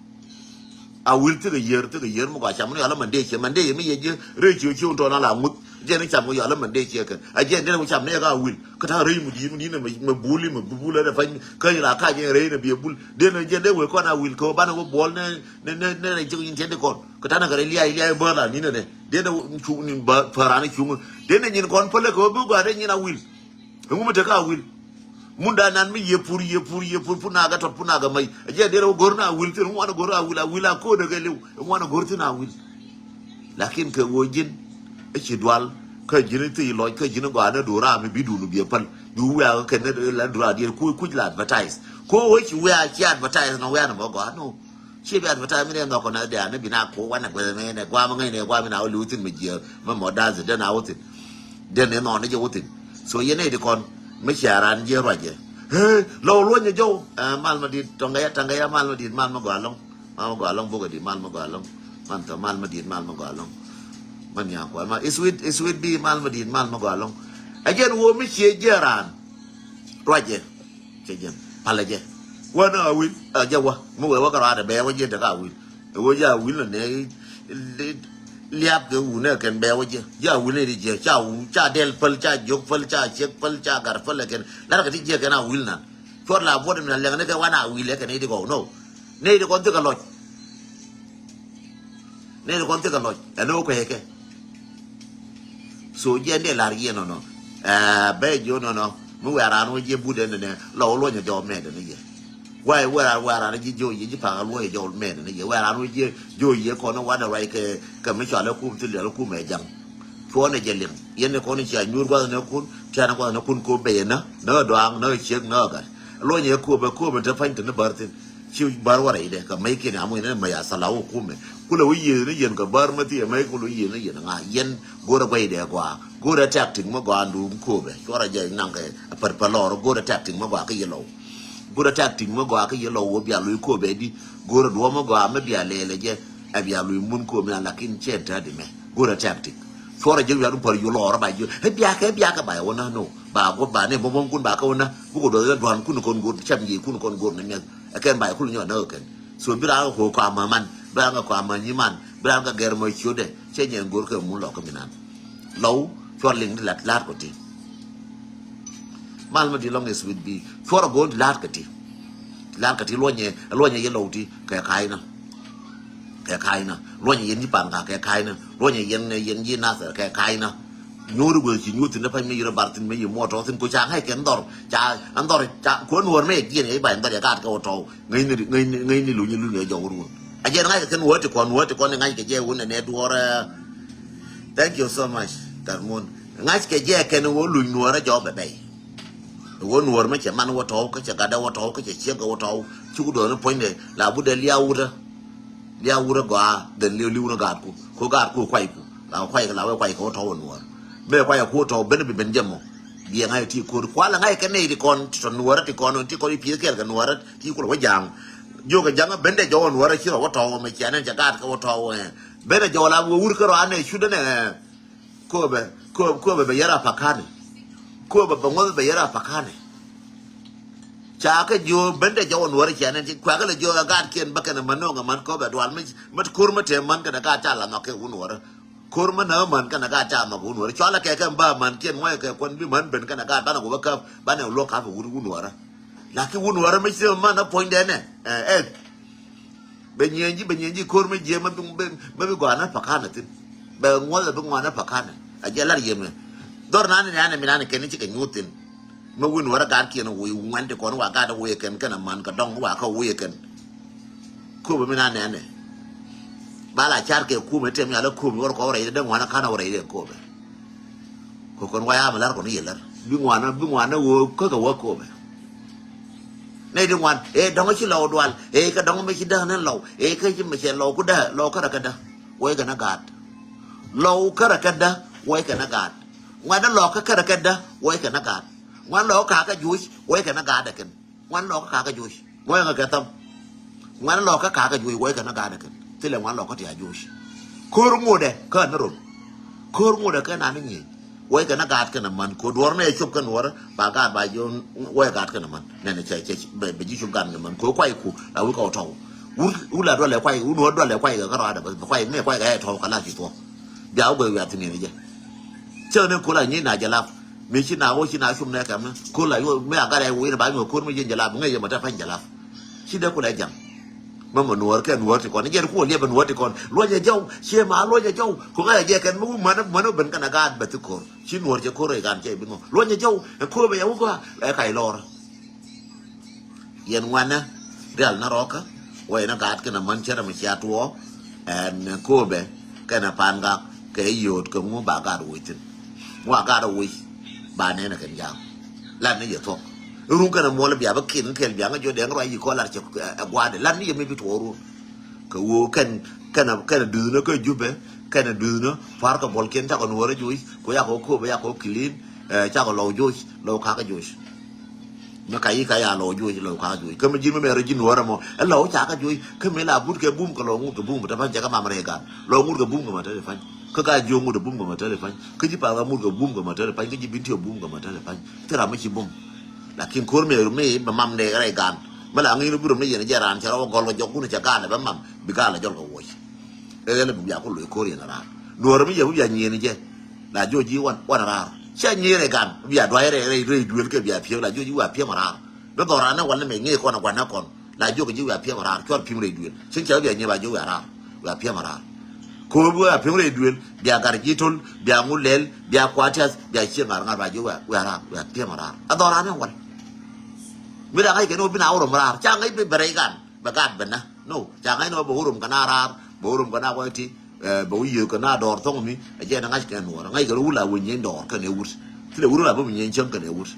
A wil thikɛ yier thikɛ yier mɛ gɔaa cam ni yɔal a mɛn dee ciɛ mɛn dee yɛ mi yɛ jiɛ rɛy ciɛ ciɛ wun tɔn a la ŋuth. Jɛn i̱ cam kɛ yɔal a mɛn dee ciɛ kɛn a jɛn dee wun cam ni yɛ kä a wil. Kä ta̱a̱ rɛy mi di̱i̱t mi di̱i̱t mɛ buli mɛ bubul ɛn ɛ pa̱ny. Kä yɛ la kac ɛn rɛy ni bi ɛ bul dee ni jɛn dee wee kɔn a wil kɛ wä banɛ wä buɔl ni. Nɛ nɛ nɛ nɛ cik nyin tiɛn di kɔn kä tanɛ kɛ rɛ liay liay bä la ninɛ nɛ. Dee nɛ cuŋ ni bä päran cuŋ. Dee nɛ nyin kɔn pälɛ kɛ wä bi gɔaa dee nyin a wil. Ɛŋu mi tekɛ a wil. Mun da nan mi yie pur yie pur yie pur pur nagɛ tɔt pur nagɛ mäy. A jɛ dee rɛ wä go̱r na a wil thin ŋuan go̱r a wil a wil a ko̱n ɛ kɛ liw. Ŋuan go̱r thin a wil. Lakin kɛ wä ji̱n. Ɛ ci dual kä ji̱n thi lɔc kä ji̱n gɔaa nɛ duɔ̱r a mi bi dun bi ɛ päl. Bi wiaa kɛ nɛ la duɔ̱r a diɛn kuc kuc la advertise. Ko wä ci wiaa ci advertise nɔ wiaa nɛ mɔ gɔaa no. Ci bi advertise mi dee nhɔk kɔn a dee a ni bi na ko wanɛ guɛth mɛ nɛ guam ŋäc nɛ guam mi na wä liw thin mi jiɛ mɛ mɔ da̱th dee na wä thin. Dee ni nhɔn ni jɛ wä thin. So yɛn nɛ di kɔn mi cia ran jiɛ ruacɛ. Hee lɔ luɔnyɛ jɔw. Mal ma dit tɔŋgɛ ya taŋgɛ ya mal ma dit mal ma gɔaa lɔŋ. Mal ma gɔaa lɔŋ bukɛ dit mal ma gɔaa lɔŋ. Man tɔ mal ma dit mal ma gɔaa lɔŋ. Man nya kual mal iswit iswit bi mal ma dit mal ma gɔaa lɔŋ. Ɛ jɛn wä mi cie jiɛ ran. Ruacɛ. Cɛ jɛn palɛ jɛ. Wä ni a wil a jɛ wä mi wee wä kɛ ruaadɛ bɛ wä jɛ dɛ ka wil. Ɛ wä jɛ a wil ni nɛ liap kɛ wun ɛ kɛn bɛ wä jɛ jɛ a wil ni di jɛ ca wun ca dɛl päl ca jiök päl ca ciek päl ca gar päl ɛ kɛn lar kɛ ti jɛ kɛn a wil nan. Cuɔr la buɔt mi na lɛŋ ni kɛ wan a wil ɛ kɛn ni di gɔw no. Ni di kɔn thikɛ lɔc. Nɛn kɔn thikɛ lɔc ɛn ɣöö kuecɛ kɛ. So jiɛn dee la̱r jiɛn nɔnɔ. Ɛɛ bɛ jiɔ nɔnɔ mi wɛ̈ɛ̈r raan wä jiɛ but ɛn nɛ lɔ wä luɔ̱nyɛ jɔw mɛɛt ɛn yɛ. Wɛ̈ɛ̈r wɛ̈ɛ̈r raan wɛ̈ɛ̈r raan jiɛ jiɔ yɛ ji̱ pa̱a̱k luɔ̱nyɛ jɔw mɛɛt ɛn yɛ wɛ̈ɛ̈r raan wä jiɛ jiɔ yɛ kɔn wanɛ ruac kɛ kɛ mi cɔal ɛ kum thil yɛl ɛ kum ɛ ja̱ŋ. Cuɔ̱ɔ̱nɛ jɛ liŋ yɛn ni kɔn cia nyuur gua̱th nɛ kun tianɛ gua̱th nɛ kun ko bɛ yɛ nä nä dɔaŋ nä ciek nä gat. Luɔ̱nyɛ ɛ kop ɛ kop ɛ te pa̱ny te ni bär thin. Ci bär wä rɛydɛ kɛ mec kiɛn amuc ni mec a thalaw kumɛ. Kulɛ wä yiëëth ni yɛn kɛ bär mä thiɛ mec kulɛ wä yiëëth ni yɛn ŋa yɛn go̱rɛ guaydɛ gɔaa go̱rɛ tactic mä gɔaa ndum kobɛ cuɔrɛ jɛ naŋ kɛ pär pär lɔr go̱rɛ tactic mä gɔaa kä yɛ lɔw. Go̱rɛ tactic mä gɔaa kä yɛ lɔw wä bia luc kobɛ di go̱rɛ duɔ̱ɔ̱p mä gɔaa mä bia lɛɛlɛ jɛ. Ɛ bia luc mun kobɛ na lakin cɛ täädi mɛ go̱rɛ tactic. Cuɔrɛ jɛ wiat pär yu lɔr ba jiö ɛ biakɛ ɛ biakɛ ba yɛ wä na no ba guɔp ba ne bɔbɔŋ kun ba kä wä na bukɛ duɔth ɛ duan kun kɔn go̱r cam jiɛ kun kɔn go̱r ni miɛth. Ɛ kɛn ba yɛ kul nyɔ näk ɛ kɛn. So bi raan kɛ ko̱o̱k kɔam mɛ man bi raan kɛ kɔam mɛ nyi man bi raan kɛ gɛr mɛ ciötdɛ. Cɛ nyɛn go̱r kɛ mun lɔk kä mi nan. Lɔw cuɔr liŋ ti lat la̱r kɔ ti. Mal mi di lɔŋ is with bi cuɔr a go̱o̱n ti la̱a̱t kɛ ti. Ti la̱a̱t kɛ ti luɔnyɛ, luɔnyɛ yɛ lɔw ti kɛ ka̱a̱cnä. Kɛ ka̱a̱cnä luɔnyɛ yɛn ji̱ pan ka kɛ ka̱a̱cnä luɔnyɛ yɛn, yɛn ji̱ nathɛr kɛ ka̱a̱cnä. Nyuuri gueth ci nyuur thin ni pa̱ny mi yirä bar thin mi yi muɔ tɔ̱ thin ku ca ŋäc kɛ ndhɔr ca ndhɔr ca kuɔn nuɔr mi yɛ jiɛn yɛ ba ndhɔr yɛ gaat kɛ wä tɔw. Ŋäcni ŋäcni ŋäcni luny luny yɛ jɔw run. A jɛn ŋa̱c kɛ kɛn wä ti kɔn wä ti kɔn ŋa̱c kɛ jɛ wun nɛ nɛ duɔrɛ. Thank you so much. Tarmun. Ŋa̱c kɛ jɛ kɛn wä luny nuɔrɛ jɔw bɛ bɛy. Wä nuɔr mɛ cɛ man wä tɔw kä cɛ gatdɛ wä tɔw kä cɛ ciek wä tɔw. Cuk duɔni puɔ̱nydɛ la budɛ liaw wutɛ. Liaw wutɛ gɔaa dhɛn liw liw ni gaatku ko gaatku kuayku la kuay la wä kuay kɛ wä tɔw wä nuɔr. Mɛ kuay ku wä tɔw ben bi ben jɛ mɔ. Biɛ ŋa̱c ti ko̱r kualɛ ŋa̱c kɛ nɛy ti kɔn ti tɔ nuɔrɛ ti kɔn ti kɔn i̱ pieth kɛɛl kɛ nuɔrɛ ti kulɛ wä ja̱a̱ŋ. Jiök kɛ ja̱a̱ŋ ben dɛ jɔw wä nuɔrɛ ci rɔ wä tɔw mɛ cianɛ cɛ gaat kɛ wä tɔw. Ben dɛ jɔw la wä wur kärɔ anɛ cutdɛ nɛ. Kööbɛ kööbɛ kööbɛ bɛ yɛr a pakani. Kööbɛ bɛ ŋuɔth bɛ yɛr a pakani. Ca kɛ jiö ben dɛ jɔw wä nuɔrɛ cianɛ ti kuakɛ lɛ jiö a gaatkiɛn bä kɛn a män no̱o̱ŋ a män kööbɛ dual mi mi ko̱r mi te män kɛn a gaat ca la nhɔk kɛ wun nuɔrɛ. Ko̱r mi nä män kɛn a gaat ca nhɔk wun nuɔrɛ cɔalɛ kɛ kɛn bä män kiɛn ŋuɔ̱c kɛ kuän bi män ben kɛn a gaat banɛ wä bä käp banɛ luɔk ka̱p wun wun nuɔrɛ. Lakin wun nuɔrɛ mi ci män a puɔ̱nydɛ nɛ ɛ ɛ. Bɛ nyieenji bɛ nyieenji ko̱r mi jiɛ ma bi ma bi gɔanä pakanä thin. Bɛ ŋuɔth bi ŋuanä pakanä a jɛ lar yemɛ. Dhɔr nani nani mi nani kɛn cikɛ nyuur thin. Ma win wara gaat kiɛn woi ŋuan ti kɔn wa gaat woi kɛn kɛn a man ka dɔŋ wa ka woi kɛn. Ko̱bɛ mi nani nani. Ba la car kɛ kumɛ tem yalä kumɛ wara kɔ rɛy dɛ ŋuanä kanä wara rɛy dɛ ko̱bɛ. Kɛ kɔn waya mi lar kɔn i̱ yɛ lar bi ŋuanä bi ŋuanä woo kä kɛ wä ko̱bɛ. Nɛy ti ŋuan ëë dɔ̱ŋ ci lɔw dual ëë kɛ dɔ̱ŋ mi ci däk ni lɔw ëë kä ci mi cɛ lɔw ku däk lɔw kärɛ kɛ däk. Wä ikɛ ni gaat. Lɔw kärɛ kɛ däk wä ikɛ ni gaat. Ŋuan ni lɔw kä kärɛ kɛ däk wä ikɛ ni gaat. Ŋuan lɔw kä kakä juuc wä ikɛ ni gaat ɛ kɛn. Ŋuan lɔkä kakä juuc guɔyä ŋä kɛ thäm. Ŋuan lɔkä kakä juuc guɔy kɛn ɛ ga̱a̱dɛ kɛn thilɛ ŋuan lɔkä ti a juuc. Ko̱r ŋotdɛ kä ni rol. Ko̱r ŋotdɛ kɛ nani ŋi̱i̱c guɔy kɛn ɛ ga̱a̱d kɛn ɛ män ko̱ duɔ̱r nɛ cop kɛn wärä ba ga̱a̱d ba ji̱ guɔy ga̱a̱d kɛn ɛ män nɛnɛ cɛ cɛ bɛ ji̱ cop ga̱a̱d kɛn ɛ män ko̱ kuay ku la wik kɛ wä tɔw. Wut wut la dualɛ kuay wut nuɔ̱t dualɛ kuay kɛ kä rɔadɛ bä kuay mɛ kuay kɛ ɛ tɔw ka la ci thuɔ̱k. Bia wä guɔy wiath thi̱n yɛn jɛ. Cä ni ko̱ la nyic na jɛ lap. Mi ci na wä ci na cum nɛ kɛm ni ko̱ la yuɔ mi a gat ɛ wä in ba nyuɔ ko̱r mi jiɛn jɛ lap ŋäc yɛ mɛ te pany jɛ lap. Ci dee kulɛ jaŋ. Mɛ mɛ nuɔɔr kɛ nuɔɔr ti kɔn ni jɛn kuɔ liɛpɛ nuɔɔr ti kɔn luɔnyɛ jɔw ciɛ ma luɔnyɛ jɔw. Ko̱ ŋa̱c a jɛ kɛn mi wä mänä mänä ben kɛn a gaat bɛ thi ko̱r ci nuɔɔr cɛ ko̱r ɛ gan cɛ bi nuɔɔr luɔnyɛ jɔw. Ɛ ko̱r bɛ yɛ wä gɔaa ɛ kac lɔɔr. Yɛn ŋuanä rial ni rɔɔkä wä yɛn a gaat kɛn a män cɛ rɛ mi cia tuɔɔ. Ɛn ko̱bɛ kɛn a pan gak kɛ yio̱o̱t kɛ ŋu ba gaat woc thi̱n. Wa gaat a woc ba nɛn a kɛn jaam. Lat ni yɛ thuɔ̱k run kɛn a muɔl bia bä kin kɛl bia ŋä jiɔ dɛŋ ruac yi kɔ lat cɛ ɛ gua̱a̱dɛ lat ni yɛ mi bi tuɔɔr run. Kɛ ɣöö kɛn kɛn kɛn duthni kä Jubɛ kɛn duthni pa̱r kɛ buɔlkiɛn cakɔ nuɔɔrä joc ku yakɔ ko̱bɛ yakɔ kilin. Cakɔ lɔw joc lɔw kakä joc. Mi ka yi ka ya lɔw joc lɔw kakä joc kä mi ji̱n mi mɛrɛ ji̱ nuɔɔrä mɔ ɛ lɔw cakä joc kä mi la but kɛ bum kɛ lɔw ŋut kɛ bum kɛ te pa̱ny cɛ kä mam rɛy gan lɔw ŋut kɛ bum kɛ ma te te pa̱ny. Kä ka jiö ŋut kɛ bum kɛ ma te te pa̱ny kä ji̱ path ka mut kɛ bum kɛ ma te te pa̱ny kä ji̱ bin tiö bum kɛ ma te te pa̱ny. Thil ram mi ci bum. Lakin ko̱r mi mi bɛ mam nɛ rɛy gan. Mi la ŋi̱n bi rom ni yɛn jɛ raan cɛ rɔ wä gɔl kɛ jɔk kun cɛ gan bɛ mam bi gan la jɔl kɛ wuɔc. Ɛ ɣɛl bi bia ku loc ko̱r yɛn raar nuɔɔr mi yɛ bi bia nyieen jɛ. La jiɔ ji̱ wan wan raar cɛ nyieen rɛy gan bia duay rɛy rɛy rɛy duel kɛ bia piɛm la jiɔ ji̱ wa piɛm raar. Bi dhɔr ran ni wal ni mɛ ŋi̱i̱c kɔn a guan ni kɔn la jiɔ kɛ ji̱ wa piɛm raar cuɔr pi̱m rɛy duel cin cɛ bi bia nyieen ba jiɔ wa raar. Wa piɛm raar. Ko̱r bi wa piɛm rɛy duel bia gar ji̱ tol bia ŋu lɛl bia kuatiath bia cieŋ ŋar ŋar ba jiɔ wa raar wa piɛm raar a dhɔr ran ni wal. Mi da ŋa̱c kɛ ni wä bi na wä rom raar ca ŋa̱c bi bɛ rɛy gan. Bɛ gat bɛ na no ca ŋa̱c ni wä bɛ wä rom kɛ na raar bɛ wä rom kɛ na wä ti. Bɛ wä yiëë kɛ na dɔɔr thɔŋ mi ɛ jɛ ni ŋa̱c kɛ nuɔɔr ŋa̱c kɛ ni wä la wä nyieny dɔɔr kɛn ɛ wut. Thilɛ wut la bä mi nyieny cäŋ kɛn ɛ wut.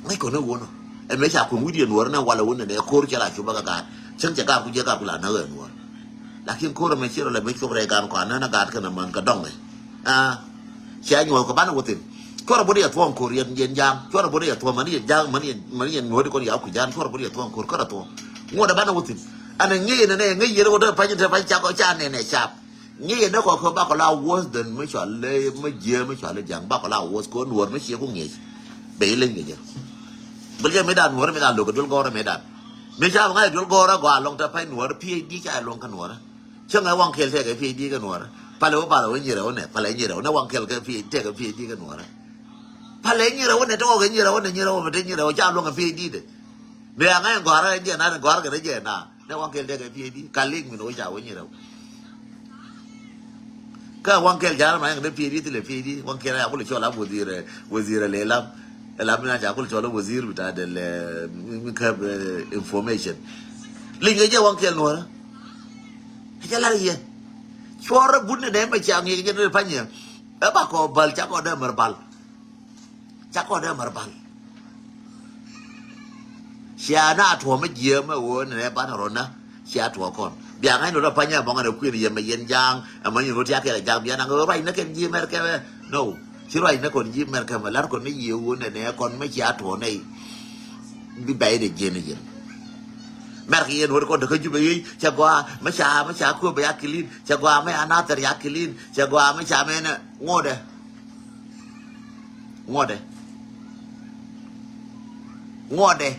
Ŋa̱c kɔn ɛ wä nɔ ɛ mɛ ca kuŋ wi̱c yɛ nuɔɔr ni wal ɛ wä nɛnɛ ko̱r cɛ la cupä kɛ gaat cäŋ cɛ gaat ku jɛ gaat ku la näk ɛ nuɔɔr. Lakin ko̱r ɛmɛ ci rɔ lɛ mi cop rɛy gan kɔn anɛn a gaat kɛn a män kɛ dɔŋ ɛ. Cia nyuɔth kɛ banɛ wä thin. Cuɔrɛ bot yɛ thuɔ̱ɔ̱ŋ ko̱r yɛn yɛn ja̱a̱ŋ cuɔrɛ bot yɛ thuɔ̱ɔ̱ŋ mani yɛn ja̱a̱ŋ mani yɛn mani yɛn nyuɔ̱th kɔn ya̱a̱ ku ja̱a̱ŋ cuɔrɛ bot yɛ thuɔ̱ɔ̱ŋ ko̱r kärɛ thuɔ̱ɔ̱ŋ. Ŋuɔ̱t ɛ banɛ wä thin. Anɛ ŋi̱i̱c yɛn nɛ ŋi̱i̱c yɛn wä dee pa̱ny tɛ pa̱ny cak ca nɛn ɛ cap. Ŋi̱i̱c yɛn nɛ kɔk kɛ bakɔ la worse than mi cɔal lɛ mi jiɛ mi cɔal lɛ ja̱a̱ŋ bakɔ la worse kɛ wä nuɔ̱ɔ̱r mi ciɛ ku ŋi̱i̱c. Bɛ ileny kɛ jɛ. Bä jɛ mëëdan nuɔ̱ɔ̱rä mëëdan lo̱k kɛ duel gɔ̱rä mëëdan. Mëë ca bä ŋa̱c duel gɔ̱rä gɔaa lɔŋ te pa̱ny nuɔ̱ɔ̱rä P H D ca lɔŋ kä nuɔ̱ɔ̱rä. Cä ŋa̱c waŋ kɛl tɛkɛ P H D kä nuɔ̱ɔ̱rä. Palɛ wä balɛ wä nyirɛ wä nɛ palɛ nyirɛ wä nɛ waŋ kɛl kɛ P H D tɛkɛ P H D kä nuɔ̱ɔ̱rä. Palɛ nyirɛ wä nɛ tɔk kɛ nyirɛ wä nɛ nyirɛ wä mɛ te nyirɛ wä ca luɔŋ ɛ P H D de. Mɛ aŋa ɛn gɔ̱a̱rä ɛn jɛ na ɛn gɔ̱a̱rä kɛ rɛ jɛ na. Nɛ waŋ kɛl tekɛ P H D ka lik min wä ca wä nyirɛ wä. Kä waŋ kɛl ca rɛ ma ɛn kɛ P H D thilɛ P H D waŋ kɛl a kulɛ cɔl a wazir, wazir lɛ lam. Lam min a ca kulɛ cɔl a wazir bita dɛl mi kɛp information. Liŋ kɛ jɛ waŋ kɛl nuɔrä. Ɛ cɛ lar yɛ. Cuɔrä but ni dee mɛ ca ŋiɛ kɛ jɛ ni panyɛ. Ɛ ba kɔ bal ca kɔ dee mɛr bal. Ca kɔn dee mär bal. Cia na tuɔ mi jiɛ mɛ woo ni nɛ ban rɔ na. Cia tuɔ kɔn bia ŋa̱c ni rɔ panyɛ bɔŋ ni kui̱n yɛ mɛ yɛn ja̱a̱ŋ ɛmɛ nyin wä tia kɛl ja̱a̱ŋ bia na ŋä ruac ni kɛn ji̱ mɛr kɛmɛ. No. Ci ruac ni kɔn ji̱ mɛr kɛmɛ lar kɔn ni yie woo ni nɛ kɔn mɛ cia tuɔ nɛ. Bi bɛy de jiɛ ni yɛn. Mɛr kɛ yɛn wä kɔn te kä Jubɛ yey cɛ gɔaa mɛ ca mɛ ca kuɛ bɛ ya kilin cɛ gɔaa mɛ ya nathɛr ya kilin cɛ gɔaa mɛ ca mɛ nɛ ŋodɛ. Ŋuɔtdɛ. Ŋuɔtdɛ.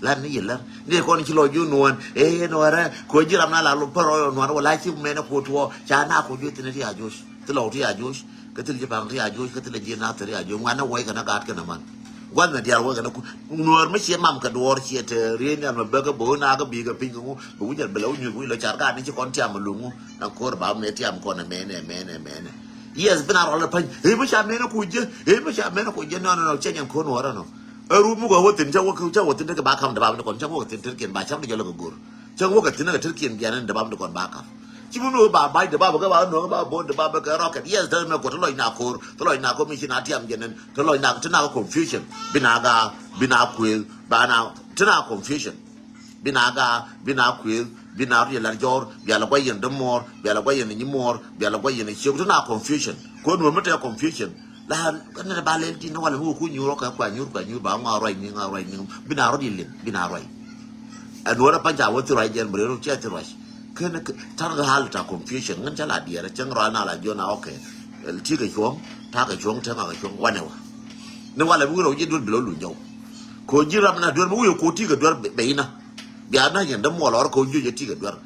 Lan ni yɛ lär ni kɔn ci lɔ ju nuɔn. Ee nuɔrɛ ko ji̱ ram na la lo pär ɔ nuɔn wala ci mɛn ko tuɔ ca na ko ju thin ti a joc. Thi lɔ ti a joc. Kä thil ji̱ paŋ ti a joc kä thil ji̱ na thil ti a joc ŋuan na wai kɛ na gaat kɛ na man. Gua̱th na diaal wä kɛn ku nuɔɔr mi ciɛ mam kɛ duɔɔr ciɛ te rien yan ma bäkä bä wä nakä bikɛ piny kɛ ŋu bɛ wi̱c al bɛ lɛ wä nyuth wi̱c lɔ car ka ni ci kɔn tiam luŋu. Na ko̱r ba mɛ tiam kɔn mɛnɛ mɛnɛ mɛnɛ. Yes bi na rɔl pany. Ɛ mi ca mɛnɛ ku jɛ ɛ mi ca mɛnɛ ku jɛ nɔ nɔ nɔ cɛ nyɛn ko̱r nuɔɔr nɔ. Ɛ ru muk ɛ wä thin cɛ wä cɛ wä thin te kɛ ba kam de ba mi kɔn cɛ wä thin te kɛn ba cam de jɛ lɔ kɛ go̱r. Cäŋ wä kɛ thi̱n kɛ tät kiɛn bianɛ ni däbam di kɔn ba kap. Ci mi mi wä ba bac däbam kɛ ba nöŋ ba bon däbam kɛ rocket. Yes, te mɛ kuɔ te lɔc na ko̱r te lɔc na ko̱r mi ci na tiam jɛn ni te lɔc na te na kɛ confusion. Bi na ga bi na kuëël ba na te na confusion. Bi na ga bi na kuëël bi na riɛ lar jɔr bia la guay yɛn dämuɔr bia la guay yɛn nyimuɔr bia la guay yɛn ciök te na confusion. Ko̱r nuɔr mi te confusion. La kɛ nɛn ba lɛl ti ni walɛ mi wä ku nyuur ɔ kɛ kua nyuur kua nyuur ba ŋɔa ruac ni ŋɔa ruac ni bi na rɔ di lin bi na ruac. Ɛn wä rɛ pa̱ny ca wä thi ruac jɛn bɛ rɛ rɔ cia thi ruac. Kɛn tar kɛ hal ta confusion ŋän ca la diɛɛr cäŋ ruac na la jiɔn a ɔkɛ. Ti kɛ cuɔ̱ŋ ta kɛ cuɔ̱ŋ te ŋa kɛ cuɔ̱ŋ wanɛ wa. Ni walɛ mi wä rɛ wä ji̱ duel bi lɔ luny jɔw. Ko ji̱ ram na duel mi wä yɛ ko ti kɛ duel bɛ ina. Bia na yɛn dämuɔl ɔr ko ji̱ jɛ ti kɛ duel.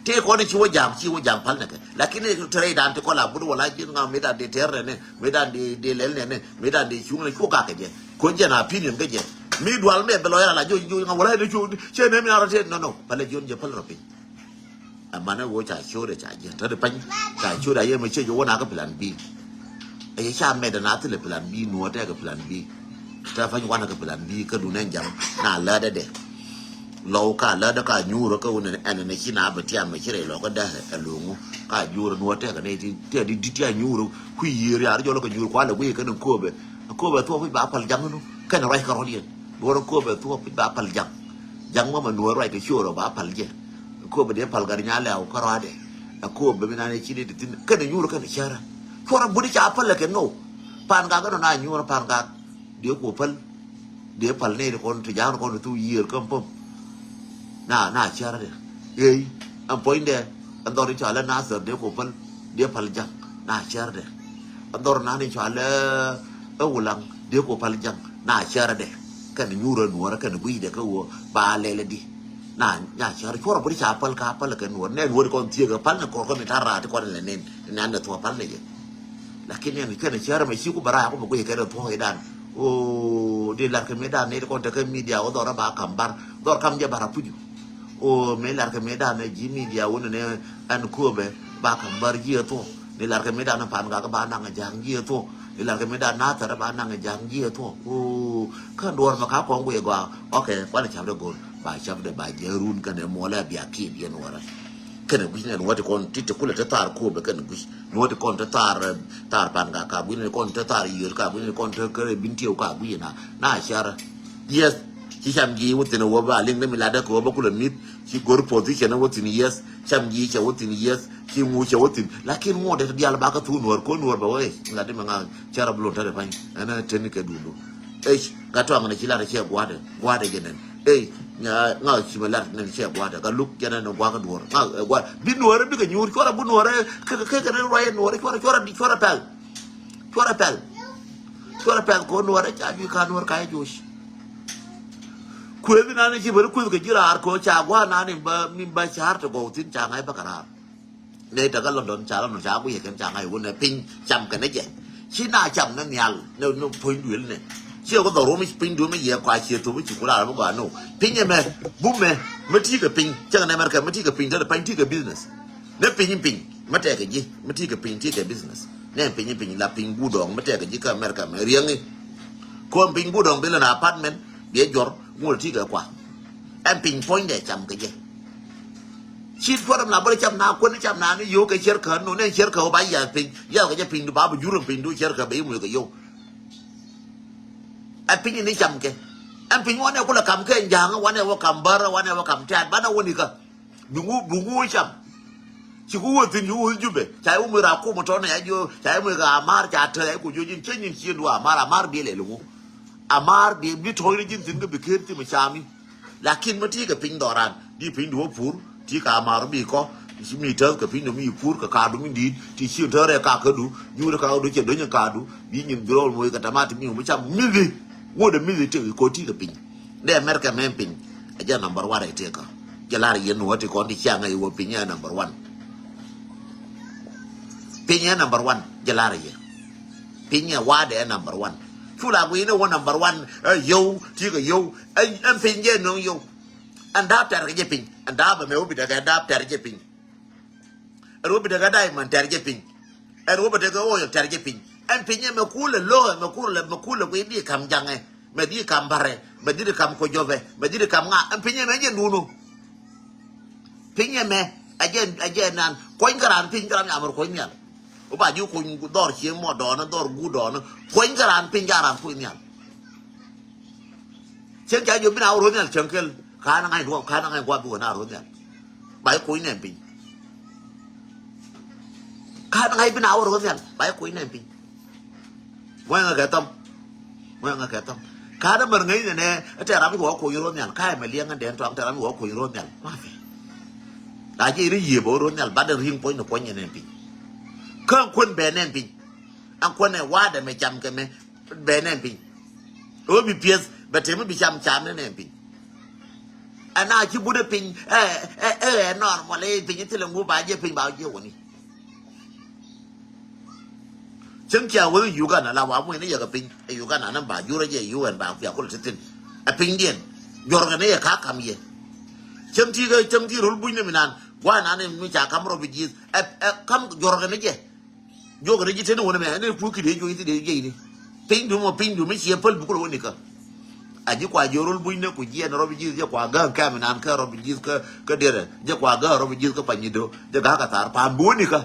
Tëë kɔn i̱ ci wä ja̱a̱ŋ ci wä ja̱a̱ŋ pal nɛkɛ. Lakin i̱ te rɛydan ti kɔn la but wä la ji̱n ŋa̱ mëëdan dee tɛɛr nɛnɛ mëëdan dee dee lɛl nɛnɛ mëëdan dee cuŋ nɛ cu gak kɛ jɛ. Ko̱n jɛn opinion kä jɛ mi dual mɛ bɛ lɔyra la joc joc ŋa̱ wä la ni cu cɛ nɛ mi a rɔ tëë nɔ nɔ pal lɛ jiɔn jɛ pal rɔ piny. Ɛmanɛ wä ca ciöt ɛ ca jiɛn te di pany ca ciöt a yɛ mɛ cɛ jɛ wä na kä plan B. Ɛ yɛ ca mɛt ɛ na thilɛ plan B nuɔ tɛkɛ plan B. Te pany wanɛ kɛ plan B kä dun ɛn jam na lät ɛ dɛ. Lɔw ka lät ɛ ka nyuur kä wun ɛn ɛn ci na bɛ tiam mɛ ci rɛy lɔ kä dɛ ɛ loŋu ka nyuur nuɔ tɛkɛ nɛ ti tɛ di di ti a nyuur ku yiër ya ri jɔl kä nyuur kualɛ guiy kɛn kööbɛ. Kööbɛ thuɔk ba pal jaŋ nu kɛn ruac kä rɔl yɛn. Duɔr kööbɛ thuɔk ba pal jaŋ. Jaŋ mɔ mɛ nuɔr ruac kɛ ciöör ba pal jɛ. Kööbɛ dee pal gat nya lɛw kä rɔadɛ. Ɛ kööbɛ mi nan ɛ ci dee ti thin kɛn nyuur kɛn cärä. Cuɔrɛ budi ca pal lɛ kɛ no. Pan gak kɛn na nyuur pan gak. Dee kuɔ päl. Dee päl nɛy ti kɔn ti ja̱a̱ŋ ti kɔn ti thuk yiëër kä päm. Na na cärädɛ. Ɣey ɛn puɔ̱nydɛ ɛn dhɔr in cɔalɛ Nathɛr dee kuɔ päl. Dee päl ja̱ŋ na cärädɛ. Ɛn dhɔr nan in cɔalɛ ɛ Wulaŋ dee kuɔ päl ja̱ŋ na cärädɛ. Kɛn nyuurä nuɔrä kɛn gui̱cdɛ kä ɣöö ba lɛlɛ di. Na na cärä cuɔrɛ buri ca päl ka päl kɛ nuɔr nɛ nuɔr kɔn thiekä päl ni kɔr kɔn in ta̱r raat ti kɔn in lɛ nen. Nan ni thuɔ̱k päl ni jɛ. Lakin yɛn kɛn cäär mɛ ci ku bɛ raak ku bɛ guic kɛn thuɔ̱k idan. O di lar kɛ mi dan ni kɔn te kɛ media o dhɔr ba kam bar dhɔr kam jɛ bar a puju. O mi lar kɛ mi dan ni ji media wun ni ɛn kööbɛ ba kam bar ji thuɔ̱k. Ni lar kɛ mi dan ni pan gak ba naŋ ja̱a̱ŋ ji thuɔ̱k. Ni lar kɛ mi dan na thɛr ba naŋ ja̱a̱ŋ ji thuɔ̱k. O kɛn duɔr mɛ ka kɔn guic gɔaa. Ok kuan cap de go̱r ba cap de ba jɛ run kɛn muɔlɛ bia kip yɛn wara. Kɛn guic ni ɛn wä ti kɔn ti ti kulɛ ti thar kööbɛ kɛn guic. Ni wä ti kɔn te thar, eh, thar pan ka ka gui̱n ni kɔn te thar yiër ka gui̱n ni kɔn te kɛ bin tiɛw ka gui̱n na na cär. Yes. Ci cam ji̱ wä thin wä ba liŋ ni mi ladä kɛ wä ba kulɛ mith ci go̱r position wä thin yes. Cam ji̱ cɛ wä thin yes. Ci ŋu cɛ wä thin lakin ŋuɔt det dial ba kä thuk nuɔr ko nuɔr ba wä ɛ ŋa di mi ŋa cär a bi lon te de pany ɛn a teni kɛ dundu. Ec ka tɔaŋ ni ci lat a cɛ gua̱dɛ gua̱dɛ jɛ nɛn. Ey ŋa ŋa ci mi lat nɛn cɛ gua̱dɛ ka luk jɛ nɛn gua̱dɛ duɔr ŋa ɛ gua̱dɛ bi nuɔrɛ bikɛ nyuur cuɔrɛ bu nuɔrɛ kɛ kɛ kɛ kɛ ruayɛ nuɔrɛ cuɔrɛ cuɔrɛ di cuɔrɛ pɛl. Cuɔrɛ pɛl. Cuɔrɛ pɛl ko nuɔrɛ ca juic ka nuɔrɛ ka yɛ joc. Kueth nani ci beri kueth kɛ ji̱ raar ko ca gua̱a̱ nani ba mi ba ca̱r ti gɔw thin ca ŋa̱c bä kɛ raar. Nɛ tɛkä London, ca London ca guiyɛ kɛn ca ŋa̱c wun nɛ piny cam kɛn nɛ jɛ. Ci na cam nɛ nhial nɛ, nɛ puɔ̱ny duël nɛ. Ci ɛ wä dhɔr wä mi piny duël mi yɛ kua ciɛ thop mi ci ku lar mi gɔaa no. Piny ɛmɛ bumɛ mi ti kɛ piny cɛ kɛ nɛ America mi ti kɛ piny tɛ pany ti kɛ business. Nɛ piny piny mi tɛkɛ ji̱ mi ti kɛ piny ti kɛ business. Nɛ piny piny la piny guudɔŋ mi tɛkɛ ji̱ kä America mɛ riɛŋi. Kɔn piny guudɔŋ bi lɛ na apartment biɛ jɔr ŋuɔl ti kɛ kua. Ɛn piny puɔ̱nydɛ cam kɛ jɛ. Ci puɔ̱t ɛm na bä cam na kuän cam na ni yio̱w kɛ ciɛr kä nu ni ciɛr kä ba yath piny yath kɛ jɛ piny du ba bi jur ɛn piny du ciɛr kä bɛ imuc kɛ yio̱w. Ɛ piny ni cam kɛ. Ɛn piny wanɛ kulɛ kam kɛ ja̱a̱ŋ wanɛ wä kam bär wanɛ wä kam tɛ̈t banɛ wä ni kä. Bi ŋu bi ŋu cam. Ci ku wä thi̱n ci wä Jubɛ ca iwä muc ra kum tɔ̱ nɛ ya jiö ca iwä muc kɛ Amar ca tɛ ya ku jiö ji̱n cä nyin cien du Amar Amar biɛ lɛ li ŋu. Amar bi bi tɔ̱ɔ̱c ni ji̱n thi̱n kä bi ker thi̱n mi cami. Lakin mi ti kɛ piny dhɔran di piny di wä pur ti ka Amar bi kɔ. Mi täth kɛ piny di mi pur kɛ kadu mi dit ti ci tɛ rɛ ka kädu juri ka du cɛ dony kadu bi nyin bi rɔl moc kɛ tamat mi mi cam mithi. Ŋot ɛ mithi ti kɔ ti kɛ piny. Dɛ America mɛ piny. Ɛ jɛ number one ɛ ti kɔ. Jɛ lar yɛn wä ti kɔn ti ciaŋ ɛ wä piny ɛ number one. Piny ɛ number one jɛ lar yɛ. Piny ɛ wa̱a̱dɛ ɛ number one. Cu la gui̱n ɛ wä number one ɛ yio̱w ti kɛ yio̱w. Ɛn piny jɛ nöŋ yio̱w. Ɛn da̱a̱p tɛr kɛ jɛ piny ɛn da̱a̱p ɛmɛ wä bi dɛ kɛ da̱a̱p tɛr jɛ piny. Ɛn wä bi dɛ kɛ diamond tɛr jɛ piny. Ɛn wä bi dɛ kɛ oil tɛr jɛ piny. Ɛn piny ɛmɛ kulɛ lo̱k ɛmɛ kulɛ mɛ kulɛ gui̱n bi kam jaŋɛ mɛ di kam barɛ mɛ di kam kojopɛ mɛ di kam ŋa ɛn piny ɛmɛ jɛ nunu. Piny ɛmɛ ɛ jɛ ɛ jɛ nan kuɔny kä raan piny kä ram yamär kuɔny nhial. Wä ba ji̱ kuny dhɔr cieŋ mɔ dɔɔnä dhɔr guut dɔɔnä kuɔny kä raan piny ca raan kuny nhial. Cieŋ ca jiö bi na wä ro̱o̱ nhial cieŋ kel ka̱n ŋa̱c duɔ̱p ka̱n ŋa̱c gua̱p bi wä na ro̱o̱ nhial. Ba ji̱ kuny nɛn piny. Ka̱n ŋa̱c bi na wä ro̱o̱ nhial ba ji̱ kuny nɛn piny. Muɔ̱ŋ ŋä kɛ thɔm. Muɔ̱ŋ ŋä kɛ thɔm. Ka̱n mär ŋäc nɛnɛ tɛ ram i̱ wä kuny ro̱o̱ nhial ka̱ ɛmɛ liɛŋ ŋä dɛn tɔaŋ tɛ ram i̱ wä kuny ro̱o̱ nhial. Mafi. La ji̱ ri yiëë bä ro̱o̱ nhial bat dɛn ri̱ŋ puɔ̱ny ni kuɔ̱ny nɛn piny. Kä kuän bɛ nɛn piny. An kuän ɛ wa̱a̱dɛ mɛ cam kɛ mɛ bɛ nɛn piny. Ɣöö bi piɛth bɛ tɛm mi bi cam cam ni nɛn piny. Ɛn a ci but ɛ piny ɛ ɛ ɛ normal ɛ piny thilɛ ŋu ba jɛ piny ba jɛ wuni. Cäŋ cia wä Uganda la wa muc ni yɛ kɛ piny ɛ Uganda ni ba jurɛ jɛ U N ba kuya kulɛ ti thin. Ɛ pinydiɛn juɔrkɛ ni yɛ ka kam yɛ. Cäŋ ti kɛ cäŋ ti rol buny ni mi nan gua̱a̱ nan ni mi ca kam rɔ bi ji̱th ɛ ɛ kam juɔrkɛ ni jɛ. Juɔk rɛ ji̱ teni wunɛ mɛ ni kuki dee juɔk ithi dee jiɛc ni. Piny dum ɔ piny dum i̱ ciɛ päl bukul wä nikä. A ji̱ kua jiɛ rol buny ne ku jiɛn rɔ bi ji̱th jɛ kua gäk kɛm inan kä rɔ bi ji̱th kä kä derɛ jɛ kua gäk rɔ bi ji̱th kä pany ido jɛ gak kɛ thar pam bi wä nikä.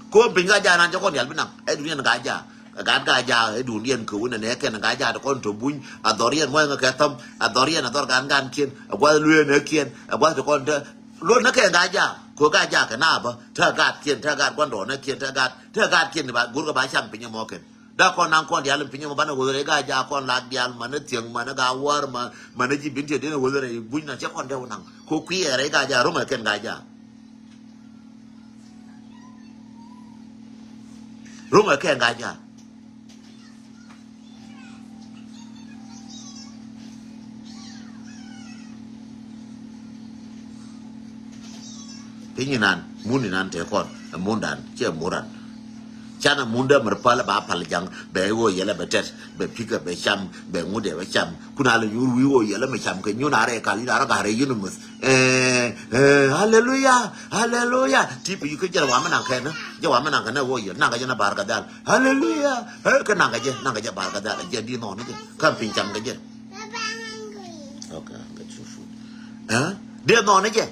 Ko piny ka ja nan jɛ kɔn yal bi naŋ ɛ duniɛn ka ja. Ɛ gat ka ja ɛ duniɛn kä wunɛ nɛ kɛn ka ja ti kɔn to buny a dhɔr yɛn muɔ̱ŋ kɛ thäm a dhɔr yɛn a dhɔr gan gan kiɛn a guath luee nɛ kiɛn a guath ti kɔn te. Luɔt ni kɛ gat ja ko gat ja kɛ na bä te gat kiɛn te gat guandɔ ni kiɛn te gat te gat kiɛn ba gur kɛ ba cam piny mɔ kɛn. Da kɔn naŋ kɔn dial piny mɔ banɛ wä rɛ gat ja kɔn lak dial mani thiɛŋ mani ga wär ma mani ji̱ bin tiɛ den wä rɛ buny na cɛ kɔn dɛ wä naŋ ko kuiɛ rɛ gat ja roŋ kɛn gat ja. Roŋ kɛn gat ja. Piny inan mun inan te kɔn ɛ mundan cɛ muran. Canɛ mundɛ mɛr pal ba pal jaŋ bɛ iwɔ yɛlɛ bɛ tɛt bɛ pikɛ bɛ cam bɛ ŋudɛ bɛ cam. Kun a lɛ nyuur wi̱i̱ wɔ yɛlɛ mɛ cam kɛ nyun a rɛ kal in a rɔ ka rɛ yun muth. Eh, eh, haleluya, haleluya. Ti pi kä jɛ wa mɛ naŋ kɛ nä jɛ wa mɛ naŋ kɛ nä wɔ yɛl naŋ kɛ jɛ na bar kɛ dhal. Haleluya. Eh, kä naŋ kɛ jɛ naŋ kɛ jɛ bar kɛ dhal jɛ di nɔn jɛ kä piny cam kɛ jɛ. Okay, I'll get your food. Eh? Dee nɔn jɛ.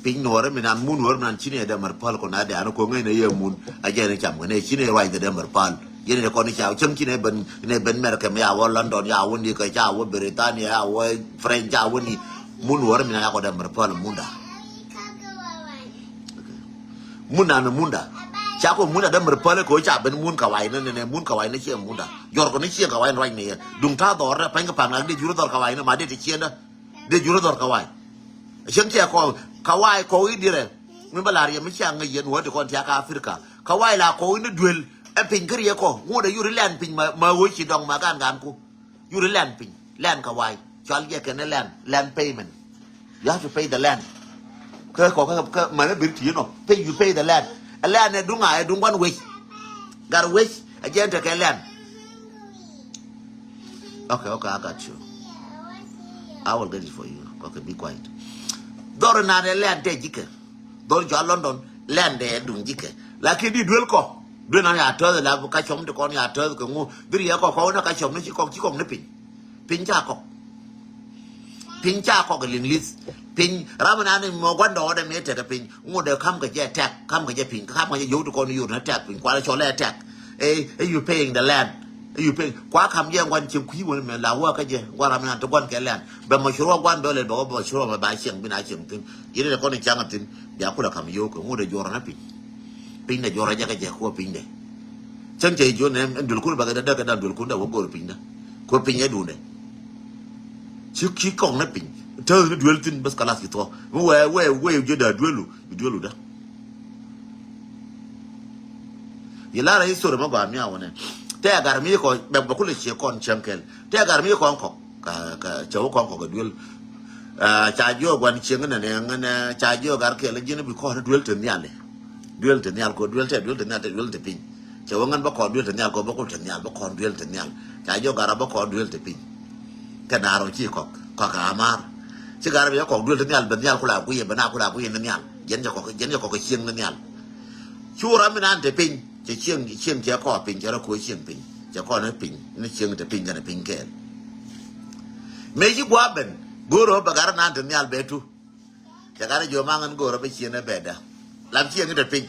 Piny nuɔrɛ mi nan mun wär mi nan cini ɛ dɛmɛr päl kɔn a dɛn kɔ ŋäc nɛ yɛ mun a jɛ ni cam kɛ nɛ cini ɛ ruac dɛ dɛmɛr päl. Yɛn ni kɔn ni ca cäŋ cini ɛ ben ni ben America mi a wä London ya wä ni kɛ ca wä Britania ya wä French ya wä ni mun wär mi nan ya kɔ dɛmɛr päl munda. Mun nan munda ca kɔ munda dɛmɛr päl kɛ ca ben mun ka wai ni ni mun ka wai ni ciɛ munda jɔr kɔ ni ciɛ ka wai ni ruac ni yɛ duŋ ta dhɔr rɛ pɛn kɛ pan ŋak dee jur dhɔr ka wai ni ma dee ti ciɛ dä. Dee jurä dhɔr kawai. Cieŋ tiɛ kɔn kawai kɔk i̱ dirɛ mi bä lar yɛ mi cia ŋäc yɛn wä ti kɔn tiak Africa kawai la kɔk i̱ ni duel. Ɛ piny kä riɛ kɔ ŋut ɛ yuri lɛn piny ma ma wä ci dɔŋ ma gan gan ku. Yuri lɛn piny lɛn kawai cɔal jɛ kɛn ni lɛn lɛn payment. You have to pay the land. Kä kɔ kä kä mɛn a bir ti nɔ. Pay, you pay the land. A land ɛ duŋ a ɛ duŋ guan wec. Gat wec a jɛn tekɛ land. Okay, okay, I got you. I will get it for you. Okay, be quiet. Dhɔr na dɛ land tɛ jikɛ. Dhɔr jɔ London land dɛ duŋ jikɛ. Lakin di duel kɔ. Duel na ya töth la ka cɔm ti kɔn ya töth kɛ ŋu. Dhir yɛ kɔ kɔ na ka cɔm ni ci kɔk ci kɔk ni piny. Piny ca kɔk. Piny ca kɔk Liŋlith. Piny ram na ni mɔ guan dɔɔdɛ mi tekɛ piny. Ŋu dɛ kam kɛ jɛ tɛk, kam kɛ jɛ piny, kam kɛ jɛ yio̱w ti kɔn yio̱w ni tɛk piny. Kualɛ cɔl ɛ tɛk. Ɛ, ɛ, you paying the land. Ɛ, you paying. Kua kam jɛ ŋuan cieŋ kui̱ wän mɛ la wä kä jɛ. Guan ram na ti guan kɛ land. Bɛ mɔ curuɔ guan bɛ lɛ bɛ wä bɛ mɔ curuɔ mɛ ba cieŋ bi na cieŋ thin. Yini dɛ kɔn cieŋ thin. Bia kulɛ kam yio̱w kɛ ŋu dɛ juɔrɔ na piny. Piny dɛ juɔrɔ jɛ kɛ jɛ kuɔ piny dɛ. Cäŋ cɛ jiɔn nɛ ɛn duel kun bakɛ dɛ dɛ kɛ dan duel kun dɛ wä go̱r piny dɛ. Kuɔ piny ɛ duundɛ. Ci ci kɔk nɛ piny. Täth ni duel thin bäth kalas ci thuɔ. Mi wee wee wee jɛ da duelu. Bi duelu dä. Yi lar a history ma gɔaa miaw nɛ. Tɛ gar mi kɔ bɛ bɛ kulɛ cie kɔn cäŋ kɛl. Tɛ gar mi kɔn kɔk. Ka, ka, cɛ wä kɔn kɔk duel. Ah, ca jiɔ guan cieŋ nɛ nɛ ŋɛ nɛ ca jiɔ gar kɛl ji̱n bi kɔn duel te nhial. Duel te nhial ko duel te duel te nhial te duel te piny. Cɛ wä ŋän bä kɔn duel te nhial ko bä kul te nhial bä kɔn duel te nhial. Ca jiɔ gar bä kɔn duel te piny. Kɛ naar wä ci kɔk kɔk a maar. Ci gar bä kɔk duel te nhial bɛ nhial kula kuiɛ bɛ na kula kuiɛ ni nhial. Jɛn cɛ kɔk jɛn cɛ kɔk cieŋ ni nhial. Cu ram mi nan te piny. Cɛ cieŋ cieŋ cɛ kɔk piny cɛ rɔ ko cieŋ piny. Cɛ kɔk ni piny ni cieŋ te piny kɛn piny kɛɛl. Mëë ci gua̱a̱ ben go̱o̱r ɣä bɛ gat rɔ naan te nhial bɛ tu. Cɛ gat rɔ jiö maŋ ɛn go̱o̱r ɣä bɛ cieŋ ɛ bɛ dä. Lam cieŋ te piny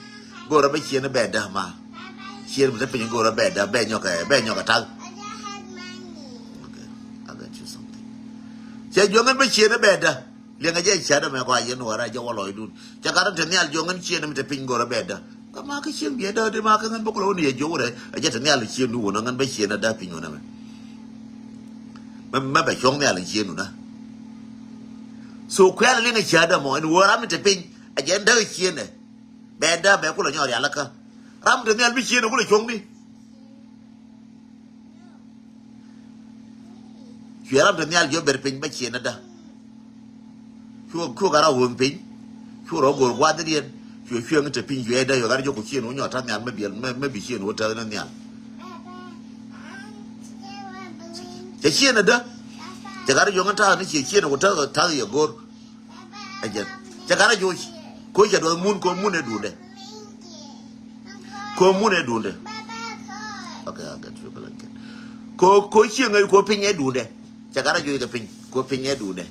go̱o̱r ɣä bɛ cieŋ ɛ bɛ dä ma. Cieŋ mi te piny go̱o̱r ɣä bɛ dä bɛ nyɔk ɛ bɛ nyɔk ɛ ta̱l. Okay, I got you something. Cɛ jiö ŋän bɛ cieŋ ɛ bɛ dä. Liɛŋɛ jɛ cɛ dämɛ kɔ a yɛn wä rɛ jɛ wä lɔcdun. Cɛ gat rɔ te nhial jiö ŋän cieŋ mi te piny go̱o̱r ɛ bɛ dä. Kä ma kä cieŋ biɛ däk di ma kä ŋän bä kulɛ wä ni yɛ jiök rɛ a jɛ te nhial cieŋdu wä nɔ ŋän bä cieŋ a däk piny wä nɛ mɛ. Mɛ mɛ bɛ cuɔ̱ŋ nhial cieŋdu na. So kuɛl liŋ a cieŋ däk mɔ ɛn wä ram mi te piny a jɛ däk cieŋ ɛ. Bɛ däk bɛ kulɛ nyɔk rial kä ram mi te nhial bi cieŋ ɛ kulɛ cuɔ̱ŋ ni. Cuɛ ram te nhial jiɔ ber piny bä ciɛ nädä. Cuɛ cuɛ gat rɔ ɣööŋ piny. Cuɛ rɔ go̱o̱r gua̱a̱th diɛn. Cuɛ cuɛ ŋi te piny cuɛ dä cuɛ gat rɔ jiɔ ku ciɛ ni wä nyɔk ta̱th nhial mä biɛl mä bi ciɛ ni wä täth ni nhial. Cɛ ciɛ nädä. Cɛ gat rɔ jiɔ ŋi ta̱th ni ciɛ ciɛ ni wä täth ta̱th yɛ go̱o̱r. Ɛ jɛn cɛ gat rɔ joc. Ko̱ cɛ duɔth mun ko̱ mun ɛ duundɛ. Ko̱ mun ɛ duundɛ. Okay, I get you blanket. Ko̱ ko̱ cieŋ ɛ ko̱ piny ɛ duundɛ. Cɛ gat rɔ joc kɛ piny ko̱ piny ɛ duundɛ.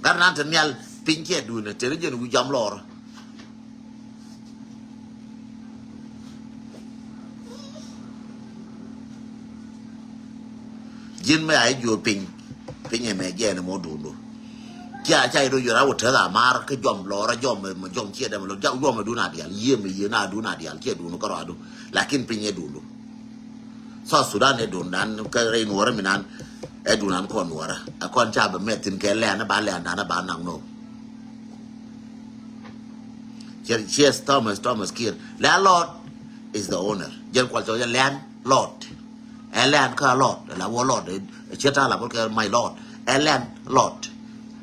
Gat nan te nhial piny cɛ duundɛ te ri jɛn wi̱c jam lɔɔr. Ji̱n mɛ a i̱ juɔ̱ɔ̱r piny. Piny ɛmɛ jɛɛn ɛmɔ duundu. Cia ca i̱ do yɔr a wä teth a maar kä jɔm lɔɔr a jɔm mɛ jɔm ciɛ dɛm lɔ jɔm ɛ duun a dial yiëë mɛ yiëë na duun a dial ciɛ duundu kä rɔadu. Lakin piny ɛ duundu. South Sudan ɛ duundan kä rɛy nuɔrä mi nan ɛ duundan kɔn nuɔrä ɛ kɔn ca bɛ mɛthin kɛ lɛn ɛ ba lɛn dan ɛ ba naŋ nɔ. Ciɛ ciɛ Thomas Thomas Kiir landlord is the owner. Jɛn kual cɔl jɛ landlord. Ɛ lɛn kä a lord la wä lord. Ciɛ ta̱a̱ la bä kɛ my lord. Ɛ lɛn lord.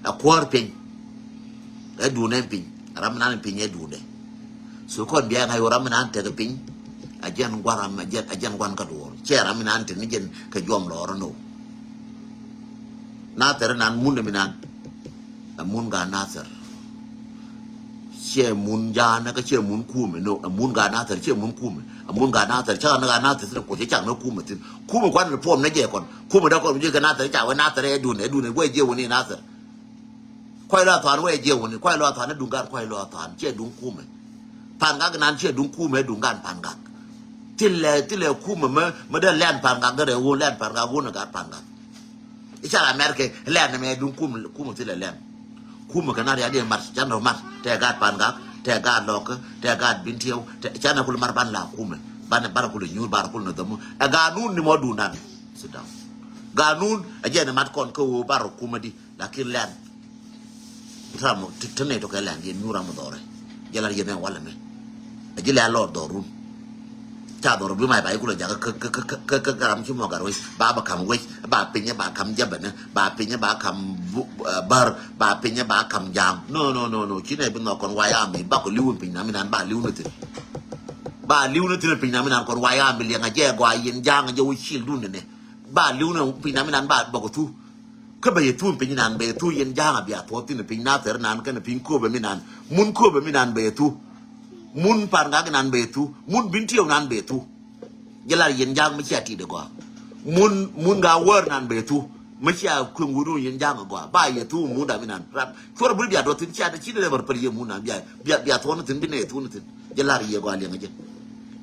Ɛ kuäär piny. Ɛ duundɛ piny ram mi nan piny ɛ duundɛ. So kɔn bia ŋa̱c wä ram mi nan tekɛ piny. A jɛn gua̱n ram a jɛn a jɛn gua̱n kä duɔɔr ciɛ ram mi nan tekɛ jɛn kɛ juɔm lɔɔr ɛnɔ. Nathɛr nan mun mi nan. A mun gaat Nathɛr. Ciɛ mun ja̱a̱n kä ciɛ mun kumɛ no a mun gaat Nathɛr ciɛ mun kumɛ a mun gaat Nathɛr cak ni gaat Nathɛr thin kuɔth cak ni kumɛ thin kumɛ kuan ni puɔm ni jɛ kɔn kumɛ dee kɔn mi jɛ kɛ Nathɛr ca wee Nathɛr ɛ dun ɛ dun ɛ wee jɛ wuni Nathɛr. Kuay lɔ a thuan wee jɛ wuni kuay lɔ a thuan ɛ dun gaat kuay lɔ a thuan ciɛ dun kumɛ. Pan gak nan ciɛ dun kumɛ dun gaat pan gak. Thilɛ thilɛ kumɛ mɛ mɛ dee lɛn pan gak dee rɛ wun lɛn pan gak wun ɛ gaat pan gak. I̱ ca la mɛr kɛ lɛn mɛ duŋ kum kum thilɛ lɛn. Kum kɛ na rial yɛ mat can rɔ mat tɛ gaat pan gak tɛ gaat lɔk tɛ gaat bin tiɛw tɛ can kul mar ban la kumɛ ban ban kul nyuur ban kul na dɔmu. Ɛ gaat nun ni mɔ duundan. Sit down. Gaat nun ɛ jɛ ni mat kɔn kä woo bar kumɛ di lakin lɛn. Ram ti ti ne to kɛ lɛn yɛ nyuur ram dhɔrɛ. Jɛ la yɛ mɛ walɛ mɛ. Ɛ ji̱ lɛ a lɔr dhɔrun. Ca dhɔr bi mac ba ikulɛ jakä kä, kä, kä, kä, kä, kä ram ci mɔ gat wec. Ba, ba kam wec, ba pinyɛ ba kam jabɛnɛ, ba pinyɛ ba kam bu-, eh, bär, ba pinyɛ ba kam jaŋ. No, no, no, no. Ci nɛ bi nhɔk kɔn waya mi, ba kɔ liw in piny na mi nan ba liw ni thin. Ba liw ni thin piny na mi nan kɔn waya mi liɛŋ a jɛ gɔa yin jaŋ a jɛ wec cil dun ni nɛ. Ba liw ni piny na mi nan ba bɔk thu. Kä bɛ yɛ thu piny nan bɛ yɛ thu yɛn ja̱a̱ŋ a bia thuɔth thin piny na thɛr nan kɛn piny kööbɛ mi nan. Mun kööbɛ mi nan bɛ yɛ thu. Mun Parŋak nan bɛ yɛ thu. Mun Bentiu nan bɛ yɛ thu. Jɛ lar yɛn ja̱a̱ŋ mi cia tit ɛ gɔaa. Mun, mun Gaa Wäär nan bɛ yɛ thu. Mi cia kueŋ wut wun yɛn ja̱a̱ŋ ɛ gɔaa. Ba yɛ thu mun da mi nan. Ram. Cuɔr bul bia duɔth thin cia da ci dee lɛ bär päl yɛ mun nan bia, bia, bia thuɔth ni thin bi nɛ yɛ thu ni thin. Jɛ lar yɛ gɔaa liɛŋɛ jɛ.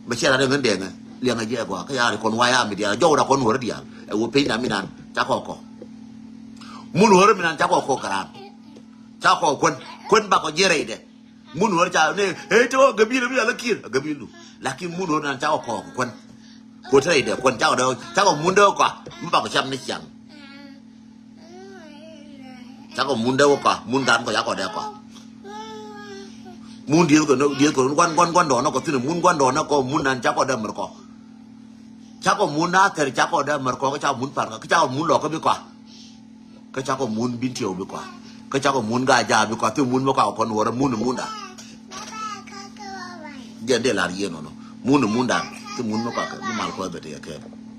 Mɛ cɛ rat ɛŋ ɛn dɛŋɛ liɛŋɛ jɛ gɔaa kä ya̱r kɔn waya mi diaal jɔw ra kɔn wär diaal. Ɛ wä piny na mi nan ca kɔ kɔ. Mun wär mi nan ca kɔ kɔ karan. Ca kɔ kuän, kuän bakɔ jɛ rɛydɛ. Mun wär ca ne ɛ te wä gabil mi ala kir gabil du. Lakin mun wär nan ca kɔ kɔ kuän. Ko te rɛydɛ kuän ca kɔ dɛ ca kɔ mun dɛ kɔ mi bakɔ cam ni ciaŋ. Cakɔ mun dee wä kɔ, mun gan kɔ cakɔ dee kɔ. Mun dieth kɔ, dieth kɔ, guan, guan, guan dɔɔnä kɔ thin, mun guan dɔɔnä kɔ, mun nan cakɔ dee mɛr kɔ. Cakɔ mun na thɛr cakɔ dee mɛr kɔ, kä cakɔ mun Parŋak, kä cakɔ mun lɔkä bi kɔ. Kä cakɔ mun Bentiu bi kɔ. Kä cakɔ mun Gaa Jaak bi kɔ, thin mun mi kɔ kɔn wärä mun, mun da. Jɛn dee lar yien nɔnɔ. Mun, mun da, thin mun mi kɔ kɛ, mi mal kɔ bɛ te yɛ kɛɛl.